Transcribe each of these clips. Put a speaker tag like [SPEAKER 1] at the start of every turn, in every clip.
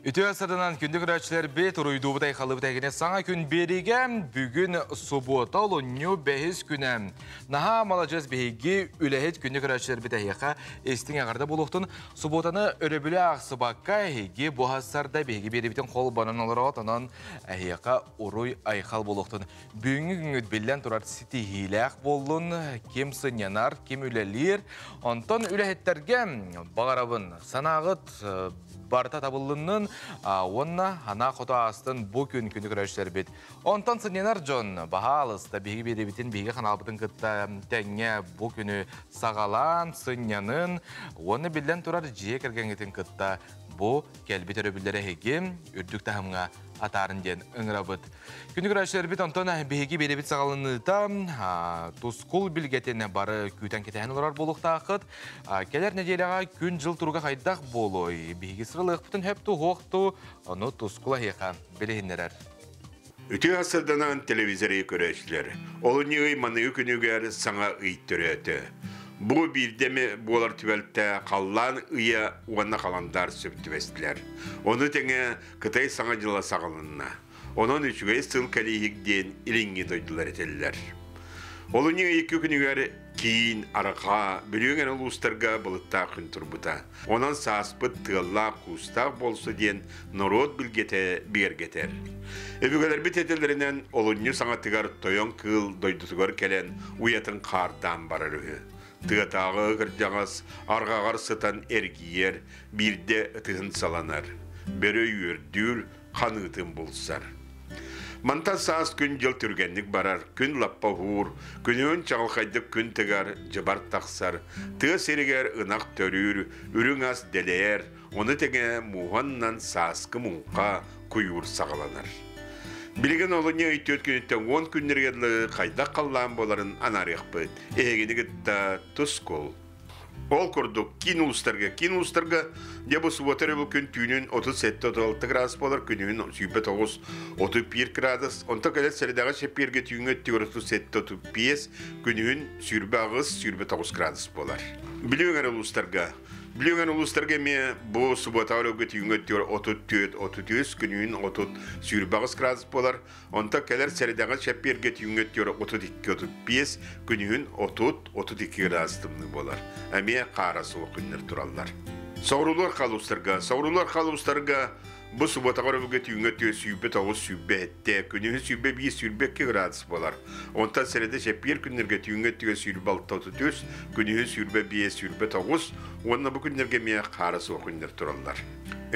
[SPEAKER 1] Үтүө сырдынан күндү көрөөччүлэрбит, уруйдуубут айхаллыбыт эһигини саҥа күн биэриигэ бүгүн субуота олунньу бэһис күнэ. Наһаа маладьыас биһиги үлэһит күндү көрөөччүлэрбит эһиэхэ истиҥ эҕэрдэ буолуохтун. Субуотаны өрөбүлү аахсыбакка эһиги бу сарда биһиги биэрибитин холбонон олороҕут, онон эһиэхэ уруй айхал буолуохтун. Бүгүҥҥү күҥҥүт биллэн турар ситиһиилээх буоллун, ким сынньанар, ким үлэлиир. Онтон үлэһиттэргэ баҕарабын санааҕыт барыта табыллыннын уонна анаа хото аастын бу күн күнү көрөөччүлэрбит. Онтон сынньанар дьон баһаалыста биһиги биэриибитин биһиги ханаалбытын кытта тэҥҥэ бу күнү саҕалаан сынньанын уонна биллэн турар дьиэ кэргэҥҥитин кытта бу кэлбит өрөбүллэр эһиги үрдүк таһымҥа атаарын диэн ыҥырабыт. Күнү көрөөччүлэрбит онтон биһиги биэрэбит саҕаланыыта тускул билгэтин бары күүтэн кэтэһэн олорор буолуохтааххыт. Кэлэр нэдиэлэҕэ күн-дьыл туруга хайдах буолуой? Биһиги сыралыахпытын хөп туһуохту, ону тускул эһиэхэ билиһиннэрэр.
[SPEAKER 2] Үтүө сырданан телевизоры көрөөччүлэр. Олунньу ый маныгы күнүгэр саҥа ый төрөөтө. Бу биирдэми буолар түбэлтэ халлаан ыйа уонна халандаар сөп түбэстилэр. Ону тэҥэ Кытай Саҥа дьыла саҕаланна. Онон үчүгэй сыл кэлииһик диэн илиҥҥи дойдулар этэллэр. Олунньу икки күнүгэр киин, арҕаа, Бүлүү эҥэр улуустарга былыттаах күн турбута. Онон сааспыт тыаллаах-куустаах буолсу диэн норуот билгэтэ бигэргэтэр. Өбүгэлэрбит этэллэринэн олунньу саҥатыгар тойон кыыл дойдутугар кэлэн уйатын хаардаан барар үһү. Тыатааҕы кырдьаҕас арҕаҕар сытан эргийэр, биирдэ ытыһын саланар, бөрө үөрдүүр, ханыытын булсар. Мантан саас күн-дьыл түргэнник барар, күн лаппа уһуур, күнүһүн чаҕылхайдык күн тыгар, дьыбар тахсар, тыа сиригэр ынах төрүүр, үрүҥ ас дэлэйэр, ону тэҥэ мууһаннан сааскы муҥха куйуур саҕаланар. Билигин олунньу ый түөрт күнүттэн 10 күннэригэр дылы хайдах халлаан буоларын анаарыахпыт. Эһигини кытта тускул. Ол курдук, киин улуустарга дьэ бу суббота өрөбүл күн түүнүн 37-36 градус буолар, күнүһүн 29-31 градус, онтон кэлэр сэрэдэҕэ чэппиэргэ түүҥҥү өттүгэр 37-35, күнүһүн 28-29 градус буолар. Бүлүү эҥэр улуустарга Бүлүү эҥэр улуустарга эмиэ бу суббота өрөбүлгэ түүҥҥү өттүгэр 34-33, күнүһүн 30-28 градус буолар, Онтон кэлэр сэрэдэҕэ чэппиэргэ түүҥҥэ өттүгэр 32-35, күнүһүн 30-32 градус тымныы буолар. Эмиэ хаара суох күннэр тураллар. Соҕуруулар халуустарга, соҕуруулар халуустарга бу субуотаҕа өрөбүлгэ түүҥҥэ өттүгэр 29-27, күнүһүн 21-22 градус буолар. Онтон сэрэдэ чэппиэр күннэргэ түүҥҥэ өттүгэр 26-33, күнүһүн 25-29 уонна бу күннэргэ эмиэ хаара суох күннэр тураллар.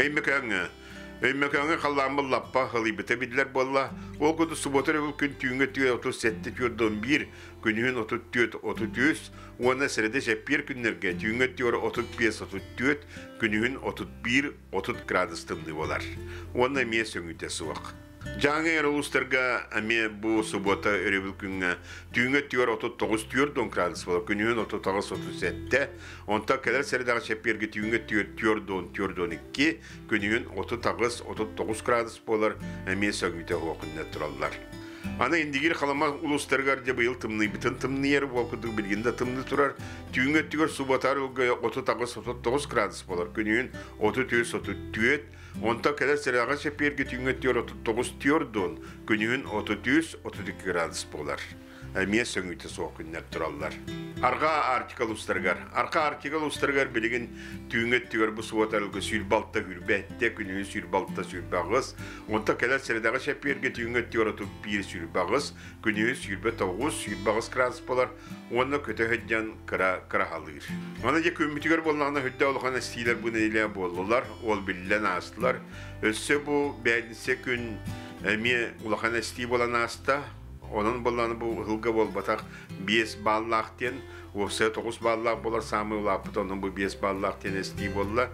[SPEAKER 2] Өймөкөөҥҥө Өймөкөөҥҥө халлааммыт лаппа ылыйбыта биллэр буолла. Ол курдук субуота өрөбүл күн түүҥҥү өттүгэр 37-41, күнүһүн 34-33 уонна сэрэдэ чэппиэр күннэргэ түүҥҥү өттүгэр 35-34, күнүһүн 31-30 градус тымныы буолар. Уонна эмиэ сөҥүүтэ суох. Дьааҥы эр улуустарга эмиэ бу субуота өрөбүл күҥҥэ түүҥҥү өттүгэр 39-40 градус буолар, күнүһүн 38-37, онтон кэлэр сэрэдэҕэ чэппиэргэ түүҥҥү өттүгэр 40-42, күнүһүн 38-39 градус буолар, эмиэ сөҥүүтэ суох күннэр тураллар. Аны Индигир Халыма улуустарыгар дьэ быйыл тымныйбытын тымныйар, ол курдук билигин да тымныы турар. Түүҥҥү өттүгэр субуотаар ылга 38-39 градус буолар, күнүһүн 33-34, Онтон кэлэр сэрэҕэ чэппиэргэ түүҥҥэ өттүгэр 39 түөрт күнүһүн 33 32 градус буолар. Эмиэ сөҥүүтэ суох күннэр тураллар. Арҕаа Арктика улуустарыгар. Арҕаа Арктика улуустарыгар билигин түүҥҥэ өттүгэр бу субуота ылга 26 сүүрбэ күнүһүн 26 28. Онтон кэлэр сэрэдэҕэ чэппиэргэ түүҥҥэ өттүгэр 31 28, күнүһүн 29 28 градус буолар уонна көтө сылдьан кыра кыраһалыыр. Аны дьэ күммүтүгэр буоллаҕына үрдэ улахан эстиилэр бу нэдиэлэ буоллулар, ол биллэн аастылар. Өссө бу бээтинсэ күн эмиэ улахан эстии буолан ааста. Онон буоллаҕына бу ыһылга буолбатах 5 баллаах диэн, уопсайа 9 баллаах буолар саамай улааппыт онон бу 5 баллаах диэн эстии буолла.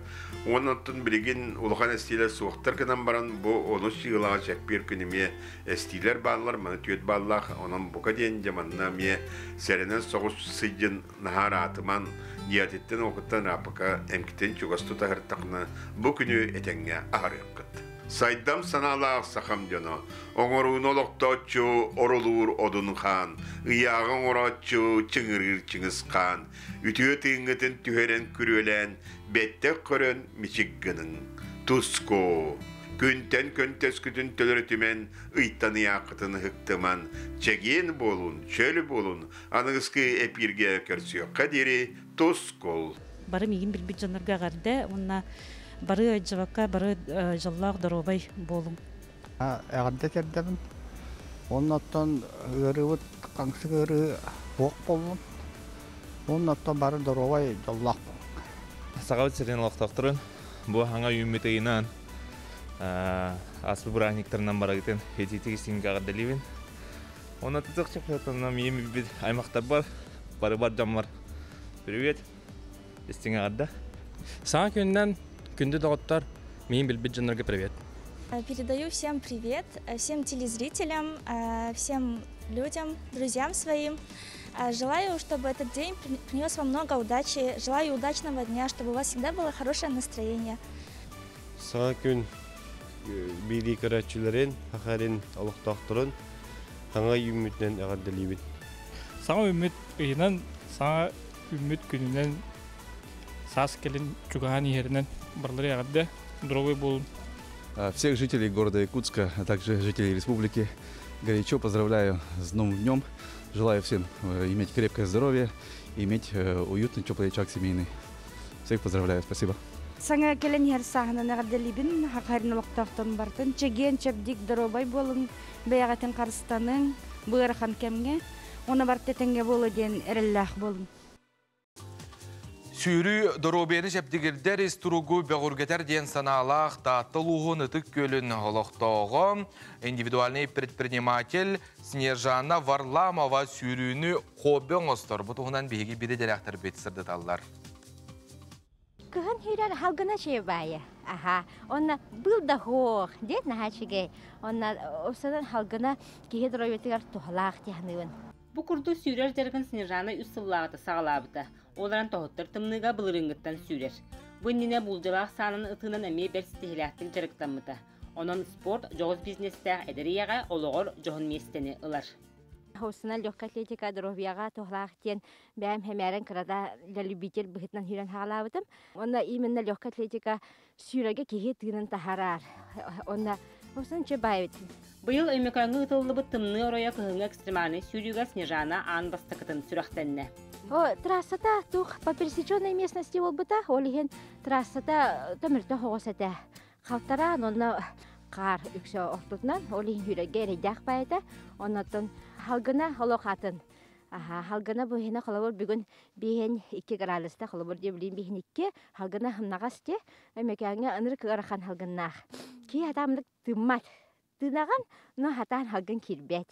[SPEAKER 2] Уонна оттон билигин улахан эстиилэр суохтар гынан баран бу онус сыылаҕа чэппиэр күн эмиэ эстиилэр бааллар, маны түөрт бааллаах, онон бука диэн дьэ манна эмиэ сэрэнэн соҕус сылдьын наһаа ыраатыман, дьиэтиттэн уокуттан ырааппакка эмкитин чугас тутаһыртахына бу күнү этэҥҥэ аһарыаххыт. Сайдам санаалаах сахам дьоно, оҥорууну олохтооччу орулуур Одун хаан, ыйааҕы оҥорооччу чыҥырыыр Чыҥыс хаан, үтүө тыыҥҥытын түһэрэн күрүөлээн, бэттэх көрөн мичик гыныҥ. Туску! Күнтэн көнтөскүтүн төлөрүтүмэн, ыйтан ыйааххытын ыһыктыман, чэгиэн буолун, чөл буолун, аныгыскы эпииргэ көрсүөххэ диэри тускул!
[SPEAKER 3] Бары миигин билбит дьоннорго эҕэрдэ уонна бары дьыбакка бары дьоллоох доруобай буолуҥ.
[SPEAKER 4] Эҕэрдэ тиэрдэбин. Уонна оттон ыарыыбыт хаҥсык ыарыы суох буоллун. Уонна оттон бары доруобай дьоллоох буолуҥ.
[SPEAKER 5] Сахабыт сирин олохтоохторун бу хаҥа үүммүт ыйынан ааспыт бырааһынньыктарынан барагытын итиитик истиҥ эҕэрдэлиибин. Онно тутук чөпөтонно миим билбит аймахтарбар, бары бар дьоммор привет, истиҥ эҕэрдэ.
[SPEAKER 6] Саҥа күнүнэн күндү доҕоттор, миин билбит дьоннорго привет.
[SPEAKER 7] Передаю всем привет, всем телезрителям, всем людям, друзьям своим. Желаю, чтобы этот день принес вам много удачи. Желаю удачного дня, чтобы у вас всегда было хорошее настроение.
[SPEAKER 8] Саҥа күн биирии көрөөччүлэрин, Сахалин олохтоохторун саҥа үүммүтүнэн эҕэрдэлиибин.
[SPEAKER 9] Саҥа үүммүт ыйынан, саҥа үүммүт күнүнэн саас кэлин чугаһаан иһэринэн барылары эҕэрдэ, здоровый буолун.
[SPEAKER 10] Всех жителей города Якутска, а также жителей республики горячо поздравляю с новым днем. Желаю всем иметь крепкое здоровье, иметь уютный теплый очаг семейный. Всех поздравляю, спасибо.
[SPEAKER 11] Саҥа кэлэн иһэр сааһынан эҕэрдэлиибин, Хахарин олохтоохтон бартын, чэгиэн чэбдик доруобай буолуҥ, бэйэҕитин харыстаныҥ, бу ыарахан кэмҥэ, уонна барыта этэҥҥэ буолуо диэн эрэллээх буолуҥ.
[SPEAKER 1] Сүүрүү доруобуйаны чэбдигирдэр ис туругу бөҕүргэтэр диэн санаалаах Таатта улууһун Ытык Күөлүн олохтооҕо, индивидуальный предприниматель Снежана Варламова сүүрүүнү хобби оҥостор. Бу туһунан биһиги бири дэлээхтэрбит сырдаталлар.
[SPEAKER 12] Кыһын сүүрэр халгына чебайы. Аха. Онна был да хоох диэт наһаа үчүгэй. Онна осанан халгына киһи доруобуйатыгар туһалаах диһаныыбын.
[SPEAKER 13] Бу курдук сүүрэр дьарыгын Снежана үс сыллааҕыта саҕалаабыта. Ол эрэн тоһуттар тымныыга былырыыҥҥыттан сүүрэр. Бу иннинэ буулдьалаах саанан ытыынан эмиэ бэрт ситиһиилээхтик дьарыктаммыта. Онон спорт дьоҕус бизнестээх эдэр ийэҕэ олоҕор дьоһун миэстэни ылар.
[SPEAKER 12] Хосуна легкая атлетика доруобуйаҕа туһалаах диэн бэйэм хэмээрэн кырата для любитель быһыытынан сүүрэн хаалаабытым. Онно именно легкая атлетика сүүрэгэ киһи тыынын таһаарар. Онно Хосун чебаевит.
[SPEAKER 13] Быйыл Өймөкөөҥҥө ыытыллыбыт тымныы оройо кыһыҥҥы экстремальнай сүүрүүгэ Снежана аан бастакытын сүрэхтэннэ.
[SPEAKER 12] О, трассата тух по пересеченной местности буолбута, ол иһин трассата төмөртө хоҕус этэ. Халтараан онно хаар үксэ ортотунан, ол иһин сүүрэргэ эрэйдээх баайата. Оннотон халгына олох атын. Аха, халгына бу иһинэ холобур бүгүн биһин 2 градуста, холобур дии билин биһин 2, халгына хымнаҕас дии, Өймөкөөҥҥө ынырык ыарахан халгыннаах. Киһи хатаамнык тыыммат. Тыынаҕын, но хатаан халгын киирбэт.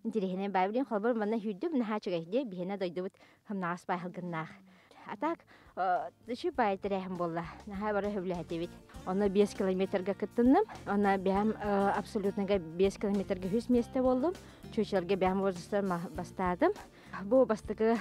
[SPEAKER 12] Интириэһинэй баай билин холобур манна сүүрдүм наһаа үчүгэй дии, биһиэнэ дойдубут хымнаҕас баай халгыннаах. А так, үчүгэй баай тэрээһин буолла. Наһаа бары сөбүлээтибит. Онно 5 километрга кыттынным. Онно бэйэм абсолютныйга 5 километрга үс миэстэ буоллум. Чүөчэлэргэ бэйэм возрастар бастаатым. Бу бастакы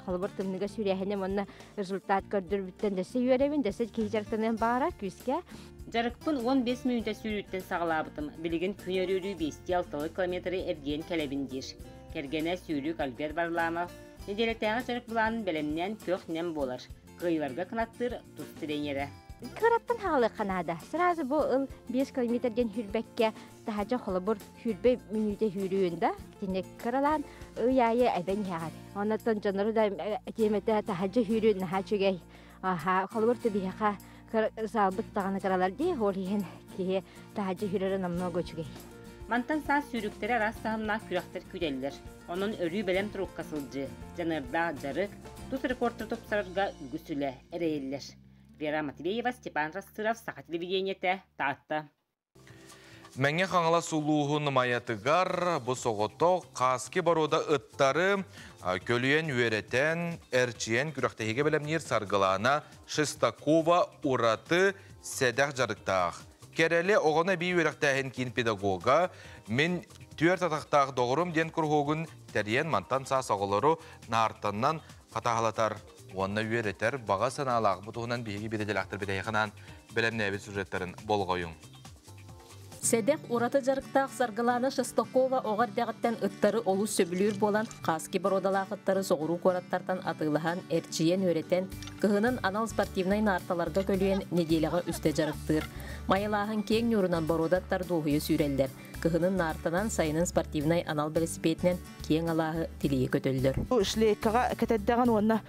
[SPEAKER 12] холобур тымныыга сүүрээһиним уонна результат көрдөрбүттэн дэсэ үөрэбин, дэсэ киһи дьарыктаныан баара күүскэ.
[SPEAKER 13] Дьарыкпын 15 мүнүүтэ сүүрүүттэн саҕалаабытым. Билигин күн өрүүрүү биэстии алталыы километры эргийэн кэлэбин диир. Кэргэнэ сүүрүүк Альберт Варламов нэдиэлэтээҕи дьарык былаанын бэлэмнээн көх-нэм буолар. Кыайыыларга кынаттыыр тус тренерэ.
[SPEAKER 12] Кыраттан хаалыахха наада. Сразу бу ыл 5 километр диэн сүүрбэккэ таһадьа холобур сүүрбэ мүнүүтэ сүүрүүн да итинник кыралаан ый аайы эбэн иһэҕит. Оннуттан дьоннору да этиэмэтэ таһадьа сүүрүү наһаа үчүгэй. Аха, холобур түбиһэхэ саалбыт даҕаны кыралар дии, ол иһин киһи таһадьа сүүрэрэ намного үчүгэй.
[SPEAKER 13] Мантан саас сүүрүктэрэ араас таһымнаах күрэхтэр күүтэллэр. Онон өрүү бэлэм турукка сылдьыы, дьаныардаах дьарык, тус рекордтары тупсарарга үгүс үлэ эрэйиллэр. Вера Матвеева, Степан Растыров, Саха телевидениетэ, Таатта.
[SPEAKER 1] Мэҥэ Хаҥалас улууһун Майатыгар бу соҕотох хаски боруода ыттары көлүйэн үөрэтэн, эрчийэн күрэхтэһиигэ бэлэмниир Саргылаана Шестакова ураты сэдэх дьарыктаах. Кэрэли оҕону эбии үөрэхтээһин киин педагога Мин түөрт атахтаах доҕорум диэн куруһуогун тэрийэн мантан саас оҕолору наартаннан хатааһылатар уонна үөрэтэр баҕа санаалаах бу туһунан биһиги бириделээхтэр битэйханаан бэлэмнээбит сюжеттарын болҕойуҥ.
[SPEAKER 14] Сэдэх ураты дьарыктаах Саргылана Шестакова оҕо эрдэҕиттэн ыттары олус сөбүлүүр буолан, хаски боруодалаах ыттары соҕуруу куораттартан атыылаһан, эрчийэн үөрэтэн, кыһынын анал спортивнай наарталарга көлүйэн нэдиэлэҕэ үстэ дьарыктыыр. Майалааһын киэҥ ньуурунан боруода ыттар дуоһуйа сүүрэллэр. Кыһынын наартанан, сайынын спортивнай анал бэлисипиэтинэн киэҥ алааһы тилийэ көтөллөр.
[SPEAKER 15] Шлейкаҕа кэтэрдэҕин уонна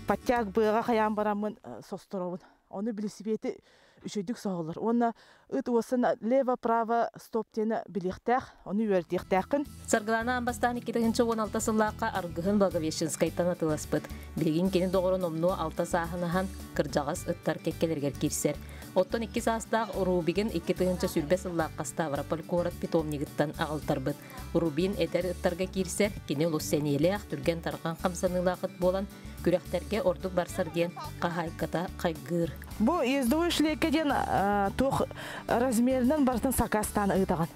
[SPEAKER 15] подтяг быаҕа хайаан бараммын состоробун. Ону билисипиэти үчүгдүк соһоллор. Уонна ыт уосын лево-право стоп диэни билиэхтээх, ону үөрэтиэхтээххин.
[SPEAKER 14] Саргылана аан бастаан 2016 сыллаахха аргыһын Благовещенскайтан атыыласпыт. Билигин кини доҕоро номнуо алта сааһын аһан, кырдьаҕас ыттар кэккэлэригэр киирсэр. Оттон икки саастаах Рубигин 2020 сыллаахха Ставрополь куорат питомнигыттан аҕалтарбыт. Рубин эдэр ыттарга киирсэр, кини олус сэниэлээх, түргэн-тарҕан хамсаныылаах ыт буолан, күрэхтэргэ ордук барсар диэн хаһаайката хайгыыр.
[SPEAKER 15] Бу ездовой шлейка диэн туох размеринэн барытын сакаастаан ыытаҕын.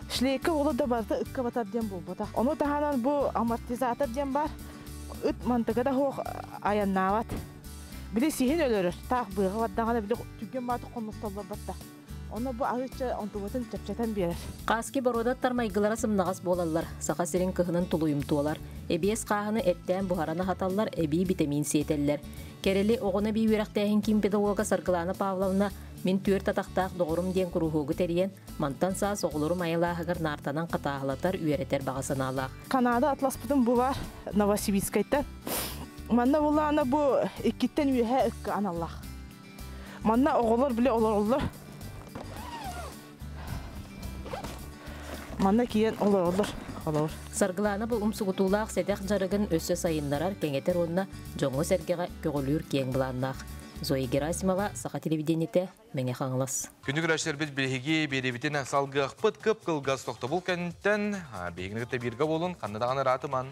[SPEAKER 15] Шлейка уола да барыта ыкка батар диэн буолбатах. Ону таһынан бу амортизатор диэн бар. Ыт мантыга да суох айаннаабат. Били сиһин өлөрөр. Таах быаҕа бардаҕына били түргэн бааты хонностоллорбат да. Онно бу аһыычча онтубатын чэпчэтэн биэрэр.
[SPEAKER 14] Хаски боруодаттар майгылара сымнаҕас буолаллар, Саха сирин кыһынын тулуйумтуолар. Эбиэс хааһыны эттээн буһаран аһаталлар, эбии битэмиин сиэтэллэр. Кэрэли оҕону эбии үөрэхтээһин киин педагога Саргылана Павловна Мин түөрт атахтаах доҕорум диэн куруһуогу тэрийэн, мантан саас оҕолору майалааһыгар наартанан хатааһылатар, үөрэтэр баҕа санаалаах.
[SPEAKER 15] Канада атласпытым бу бар Новосибирскайтан. Манна булаана бу иккиттэн үөһэ ыкка аналлаах. Манна оҕолор биле олороллор. Манна киирэн олороллор. Олорор.
[SPEAKER 14] Саргылаана бу умсугутуулаах сэдэх дьарыгын өссө сайыннарар, кэҥэтэр уонна дьоҥҥо-сэргэҕэ көҕүлүүр киэҥ былааннаах. Зоя Герасимова, Саха телевидениетэ, Мэҥэ Хаҥалас.
[SPEAKER 1] Күндү көрөөччүлэрбит биһиги биэриибитин салгыахпыт кып-кылгас тохтобул кэнниттэн биһигини кытта бииргэ буолун, ханна даҕаны ыраатыман.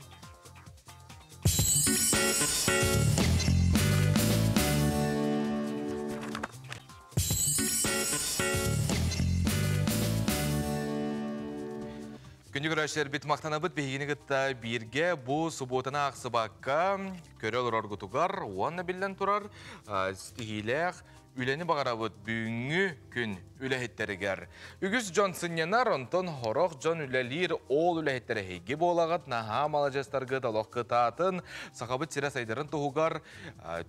[SPEAKER 1] Күндү көрөөччүлэрбит махтанабыт биһигини кытта бииргэ бу субуотаны аахсыбакка көрө олороргутугар уонна биллэн турар ситиһиилээх үлэни баҕарабыт бүгүҥҥү күн үлэһиттэригэр. Үгүс дьон сынньанар, онтон сорох дьон үлэлиир, ол үлэһиттэр эһиги буолаҕыт, наһаа маладьыастаргыт олох кытаатын, Сахабыт сирэ сайдарын туһугар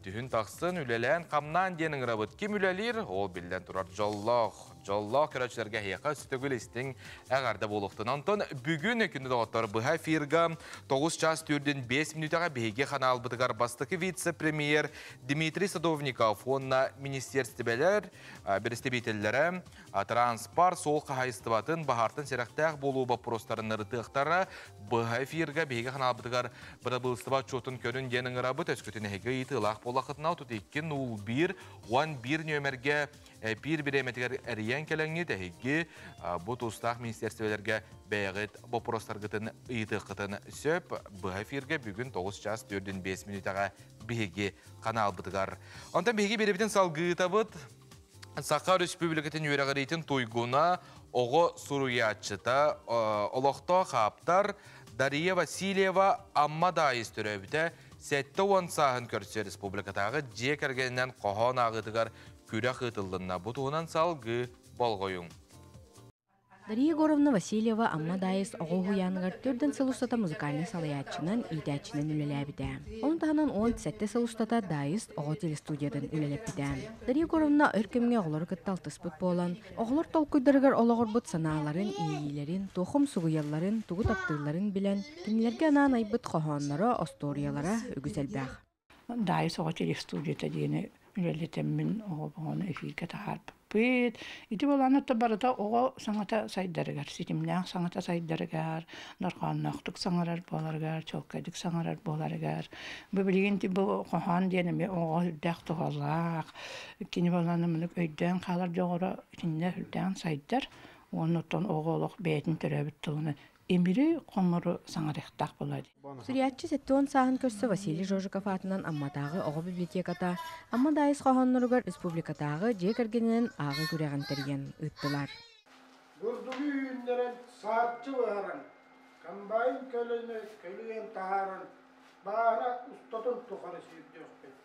[SPEAKER 1] түһүн тахсын, үлэлээн-хамнаан диэн ыҥырабыт. Ким үлэлиир, ол биллэн турар дьоллоох. Дьоллоох көрөөччүлэргэ эһиэхэ өссө истиҥ эҕэрдэ буолуохтун. Онтон бүгүн күнү доҕоттор быһа эфирга 9 час түрдүн 5 мүнүүтэҕэ биһиги ханаалбытыгар бастакы вице-премьер Дмитрий Садовников уонна министерстибэлэр бэрэстэбиитэллэрэ транспорт суол хаһаайыстыбатын баһаартан сэрэхтээх буолуу боппуруостарын ырытыахтара. Быһа эфирга биһиги ханаалбытыгар бырабыылыстыба отчуотун көрүн диэн ыҥырабыт. Өскөтүн эһиги ыйытыылаах буоллаххытына 32 01 11 нүөмэргэ биир бириэмэтигэр эрийэн кэлэҥҥит эһиги бу тустаах министерстволарга бэйэҕит боппуруостаргытын ыйытыаххытын сөп. Быһа эфиргэ бүгүн 9 час 4-5 мүнүүтэҕэ биһиги каналбытыгар. Онтон биһиги биэрибитин салгыытабыт. Саха Өрөспүүбүлүкэтин үөрэҕириитин туйгуна, оҕо суруйааччыта, олохтоох ааптар Дария Васильева Амма Даайыс төрөөбүтэ 70 сааһын көрсө республикатааҕы дьиэ кэргэнинэн хоһоон ааҕыытыгар күрэх ыытыллынна. Бу туһунан салгыы болҕойуҥ.
[SPEAKER 16] Дария Егоровна Васильева Амма Даайыс оҕо уһуйааныгар төрдүн сыл устата музыкальнай салайааччынан, иитээччинэн үлэлээбитэ. Ону таһынан 17 сыл устата Даайыс оҕо телестудиятын үлэлэппитэ. Дария Егоровна өр кэмҥэ оҕолору кытта алтыспыт буолан, оҕолор толкуйдарыгар олоҕурбут санааларын, иэйиилэрин, туохум сугуйалларын, тугу таптыылларын билэн, кинилэргэ анаан айбыт хоһоонноро, остуоруйалара үгүс элбэх.
[SPEAKER 17] Даайыс оҕо телестудията диэни үлэлэтэммин оҕо эфиргэ таһаарбыппыт. Ити буолаан барыта оҕо саҥата сайдарыгар, ситимнээх саҥата сайдарыгар, дорҕоонноохтук саҥарар буоларыгар, чуолкайдык саҥарар буоларыгар. Бу билигин бу хоһоон диэн эмиэ оҕо үрдээх туһалаах. Кини буолаан мынык өйдөөн хаалар дьоҕура итиннэ үрдээн сайдар. Уонна оттон оҕо олох бэйэтин төрөөбүт тылын имири хомору саҥарыахтаах буолар.
[SPEAKER 16] Суруйааччы 70 сааһын көрсө Василий Жожиков аатынан Амматааҕы оҕо библиотеката Амма Даайыс хоһоонноругар республикатааҕы дьиэ кэргэнинэн ааҕыы күрэҕин тэрийэн ыыттылар.
[SPEAKER 18] Бурдугу үүннэрэн саарчы быһаран, комбайн көлөнү көлүйэн таһааран, бааһына устатын тухары сүүрдүөхпүт.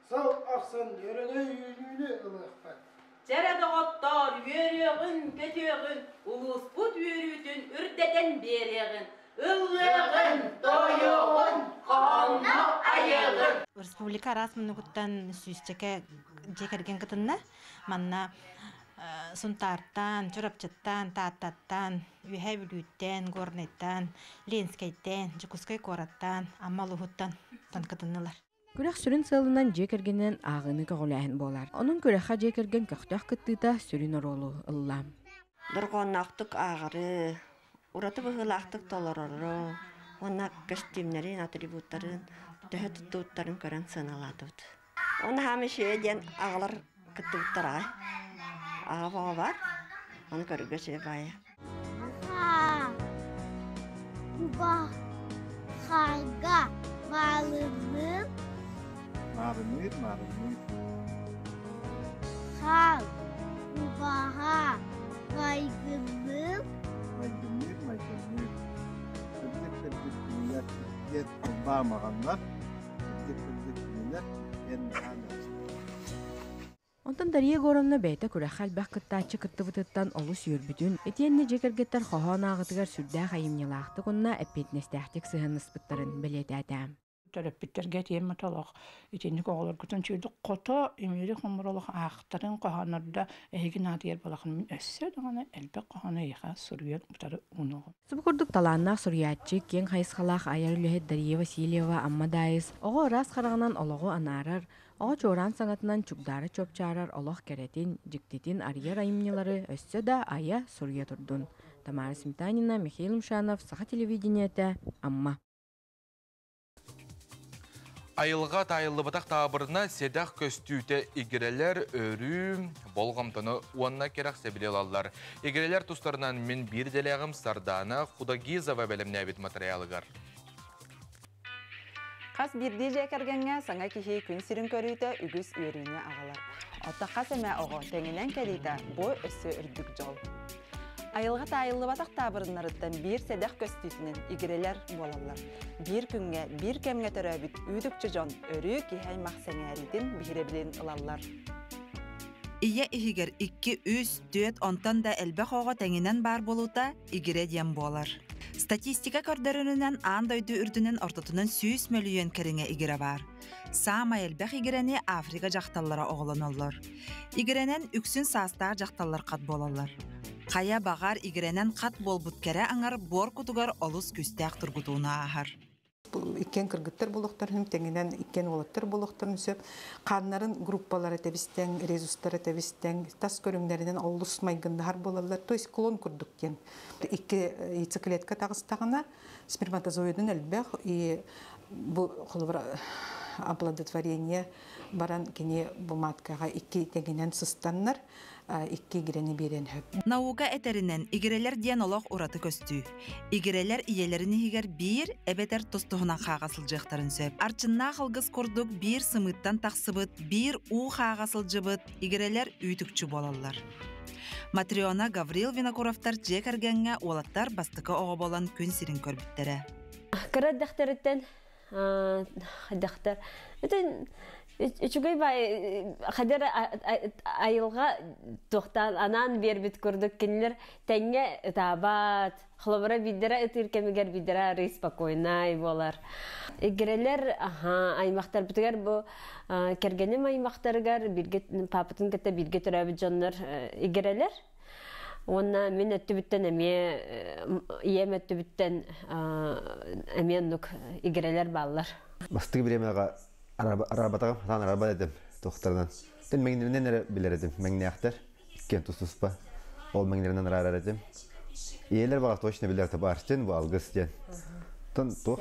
[SPEAKER 18] Сыл ахсын өрөгөй үүнүүнү ылыахпыт.
[SPEAKER 19] Чэрэ доҕоттоор, үөрүөҕүн, көтүөҕүн, улууспут үөрүүтүн үрдэтэн биэриэҕин, ыллыаҕын, тойуоҕун, хоһоонно айыаҕын!
[SPEAKER 20] Республика араас муннугуттан сүүсчэкэ дьиэ кэргэн кытынна. Манна Сунтаартан, Чурапчыттан, Тааттаттан, Үөһээ Бүлүүттэн, Горнайтан, Ленскэйтэн, Дьокуускай куораттан, Амма улууһуттан кытыннылар.
[SPEAKER 16] Күрэх сүрүн сыалынан дьиэ кэргэнинэн ааҕыыны көҕүлээһин буолар. Онон күрэххэ дьиэ кэргэн көхтөөх кыттыыта сүрүн оруолу ылла.
[SPEAKER 21] Дорҕоонноохтук ааҕары, ураты быһыылаахтык толорору уонна көстүүмнэрин, атрибуттарын төһө туттубуттарын көрөн сыаналаатыбыт. Оны хаама үчүгэй диэн аҕалар кыттыбыттар аҕай. Аҕа оҕо бар, ону көрөргө үчүгэй баайа.
[SPEAKER 22] Куба харга маарынныыр
[SPEAKER 23] Маарынныыр, маарынныыр.
[SPEAKER 22] Хаар кубаһа майгынныыр
[SPEAKER 23] Майгынныыр, майгынныыр. Кырдьык кырдьык кинилэр иккиэн кылбаа маҕаннар, кырдьык кырдьык кинилэр иккиэн наһаа
[SPEAKER 16] Онтон Дария Егоровна бэйэтэ күрэххэ элбэх кыттааччы кыттыбытыттан олус үөрбүтүн, итиэннэ дьиэ кэргэттэр хоһоон ааҕытыгар сүрдээх айымньылаахтык уонна эппиэтинэстээхтик сыһыаннаспыттарын бэлиэтээтэ.
[SPEAKER 17] Төрөппүттэргэ этиэм олох итинник оҕолоргутун үчүгэйдик хото имири хомуролох аахтарын хоһооннордо эһиги наадыйар буолахын мин өссө даҕаны элбэх хоһоону эйиэхэ суруйан утары уунуоҕум.
[SPEAKER 16] Субу курдук талааннаах суруйааччы, киэҥ хайысхалаах айар үлэһит Дария Васильева Амма Даайыс оҕо ыраас хараҕынан олоҕу анаарар, Оҕо чуораан саҥатынан чугдаара чуопчаарар олох кэрэтин, дьиктитин арыйар айымньылары өссө да айа, суруйа турдун. Тамара Сметанина, Михаил Мшанов, Саха телевидениетэ, Амма.
[SPEAKER 1] Айылҕа таайыллыбатах таабырына сэдэх көстүүтэ игирэлэр өрүү болҕомтону уонна кэрэхсэбили ылаллар. Игирэлэр тустарынан мин биир идэлээҕим Сардаана Худогизова бэлэмнээбит матырыйаалыгар.
[SPEAKER 24] Хас биирдии дьиэ кэргэҥҥэ саҥа киһи күн сирин көрүүтэ үгүс үөрүүнү аҕалар. Оттон хас эмэ оҕо тэҥинэн кэлиитэ бу өссө үрдүк дьол. Айылҕа таайыллыбатах таабырыннарыттан биир сэдэх көстүүтүнэн игирэлэр буолаллар. Биир күҥҥэ, биир кэмҥэ төрөөбүт үүдүкчү дьон өрүү киһи аймах сэҥээриитин, биһирэбилин ылаллар.
[SPEAKER 25] Ийэ иһигэр икки, үс, түөрт, онтон да элбэх оҕо тэҥинэн баар буолуута игирэ диэн буолар. Статистика көрдөрөрүнэн аан дойду үрдүнэн ортотунан 100 мөлүйүөн кэриҥэ игирэ баар. Саамай элбэх игирэни Африка дьахталлара оҕолоноллор. Игирэнэн үксүн саастаах дьахталлар хат буолаллар. Хайа баҕар игирэнэн хат буолбут кэрэ аҥар буор кутугар олус күүстээх тургутууну ааһар.
[SPEAKER 26] Иккиэн кыргыттар буолуохтарын тэҥинэн иккиэн уолаттар буолуохтарын сөп. Хааннарын группалара тэбистэн, резустара тэбистэн, тас көрүҥнэринэн олус майгыннаһар буолаллар. То есть клон курдук диэн. Икки яйцеклетка таҕыстаҕына сперматозоидын элбэх и бу холобура оплодотворение баран кини бу маткаҕа икки тэҥинэн сыстаннар икки игирэни биэрэн сөп.
[SPEAKER 25] Наука этэринэн, игирэлэр диэн олох ураты көстүү. Игирэлэр ийэлэрин иһигэр биир эбэтэр тус-туһунан хааҕа сылдьыахтарын сөп. Арчыннаах алгыс курдук биир сымыыттан тахсыбыт, биир уу хааҕа сылдьыбыт игирэлэр үүтүкчү буолаллар. Матрена Гаврил Винокуровтар дьиэ кэргэҥҥэ уолаттар бастакы оҕо буолан күн сирин көрбүттэрэ.
[SPEAKER 27] Кыра эрдэхтэриттэн дьахтар итин үчүгэй бай хадер айылҕа туохтаан анаан биэрбит курдук кинилэр тэҥҥэ ытаабат холобура биирдэрэ ытыыр кэмигэр биирдэрэ арыый спокойнай буолар игирэлэр аха аймахтарбытыгар бу кэргэним аймахтарыгар бииргэ папатын кытта бииргэ төрөөбүт дьоннор игирэлэр уонна мин өттүбүттэн эмиэ ийэм өттүбүттэн эмиэ оннук игирэлэр бааллар.
[SPEAKER 28] Бастакы бириэмэҕэ араарбатаҕым, сатаан араарбат этим туохтарынан. Тэн мэҥнэринэн эрэ билэр этим. Мэҥнээхтэр иккиэн тус-туспа. Ол мэҥнэринэн араарар этим. Ийэлэр баҕар точно билэр табаарчын бу алгыс диэн. Тон туох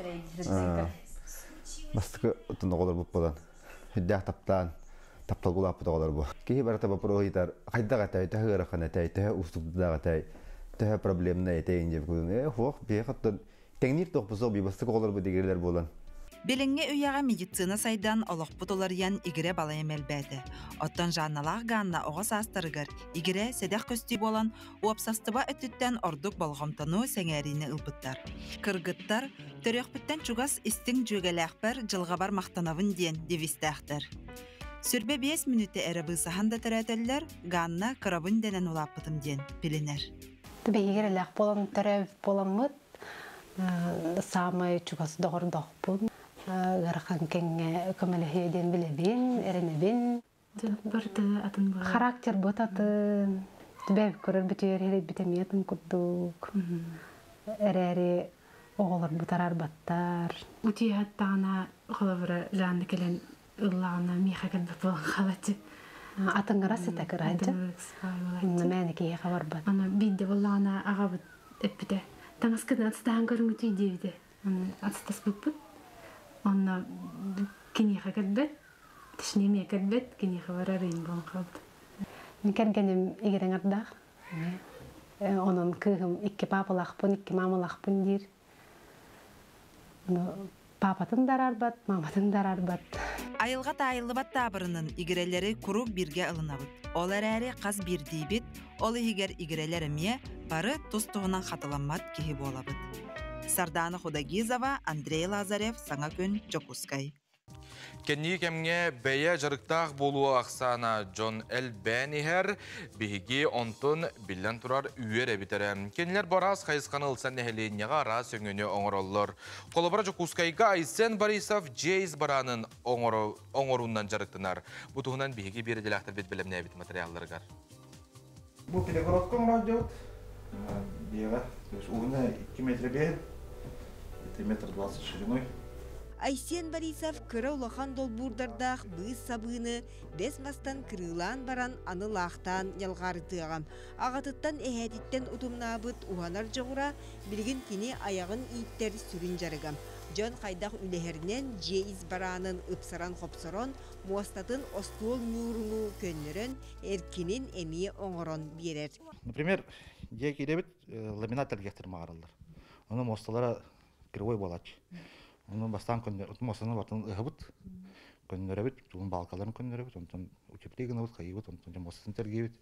[SPEAKER 28] бастакы оттон оҕолорбут буолан үрдээх таптаан таптал улааппыт оҕолор бу. Киһи барыта вопрос ыйытар хайдах этэй, төһө ыарахан этэй, төһө уустуктаах этэй, төһө проблемнай этэй диэн курдук. Э, хуох, биһиэхэ оттон тэҥниир туохпут суох бастакы оҕолорбут игирэлэр буолан.
[SPEAKER 25] Билиҥҥи үйэҕэ медицина сайдан, олохпут уларыйан игирэ балайым элбээтэ. Оттон Жанналаах Ганна оҕо саастарыгар игирэ сэдэх көстүү буолан, уопсастыба өттүттэн ордук болҕомтону, сэҥээриини ылбыттар. Кыргыттар төрүөхпүттэн чугас истиҥ дьүөгэлээхпэр дьылҕабар махтанабын диэн девизтээхтэр. 25 мүнүүтэ эрэ быысаһан да төрөөтөллөр, Ганна кырабын дэнэн улааппытым диэн билинэр.
[SPEAKER 2] Биһиги эрэлээх буолан төрөөбүт буоламмыт, саамай чугас доҕордоохпун. Ыарахан кэмҥэ көмөлөһүө диэн билэбин, эрэнэбин.
[SPEAKER 3] Барыта атын буолар.
[SPEAKER 2] Характер бут атын. Түбэ көрөр бүтүөр эрийбит эмиэ атын курдук. Эрээри оҕолорбут араарбаттар.
[SPEAKER 3] Утуйааттаҕына холобура Жанна кэлэн ыллаҕына миэхэ кэлбэт буолан хаалаччы.
[SPEAKER 2] Атыҥыра сыта кыраһынча. Онно мээнэ киһиэхэ барбат.
[SPEAKER 3] Аны биирдэ буоллаҕына аҕабыт эппитэ. Таҥаскытын ацтаһан көрүҥүтүй диэбитэ. Аны ацтаспыппыт. Онно киниэхэ кэлбэт, точнее эмиэ кэлбэт, киниэхэ барар ыйым буолан хаалбыт.
[SPEAKER 2] Мин кэргэним игирэҥэрдээх. Онон кыыһым икки паапалаахпын, икки маамалаахпын диир. Паапатын да араарбат, мааматын да араарбат.
[SPEAKER 25] Айылҕа таайыллыбат таабырынын игирэлэри куруук бииргэ ылынабыт. Ол эрээри хас биирдиибит, ол иһигэр игирэлэр эмиэ, бары тус-туһунан хатыламмат киһи буолабыт. Сардаана Худогизова, Андрей Лазарев, Саҥа күн, Дьокуускай.
[SPEAKER 1] Кэнники кэмҥэ бэйэ дьарыктаах буолуу ахсаана дьон элбээн иһэр, биһиги онтон биллэн турар үөр эбит эрэ. Кинилэр бу араас хайысханы ылсан нэһилиэнньэҕэ араас өҥөнү оҥороллор. Холобура, Дьокуускайга Айсен Борисов дьиэ ис бараанын оҥоруунан дьарыктанар. Бу туһунан биһиги биир идэлээхтэрбит бэлэмнээбит материалларыгар.
[SPEAKER 4] Бу перегородка оҥордубут. Биэҕэ, то есть уһуна 2 метра биэһин, это метр двадцать шириной.
[SPEAKER 5] Айсен Борисов кыра улахан долбуурдардаах быыс сабыыны бэс мастан кырыылаан баран аны лаахтаан ньалҕаарытыаҕа. Аҕатыттан эһээтиттэн утумнаабыт уһанар дьоҕура билигин кини айаҕын ииттэр сүрүн дьарыга. Дьон хайдах үлэһэринэн дьиэ ис бараанын ыпсаран-хопсорон, муостатын остуол ньуурунуу көннөрөн, эркинин эмиэ оҥорон биэрэр.
[SPEAKER 4] Например, дьиэ киирэбит ламинат тэлгэхтэр маҕараллар. Ону муосталара кривой буолааччы. Ону бастаан муостаны бартын ыһабыт, көннөрөбүт, тугун балкаларын көннөрөбүт, онтон утеплей гынабыт, хайыбыт, онтон муостатын тэлгиибит.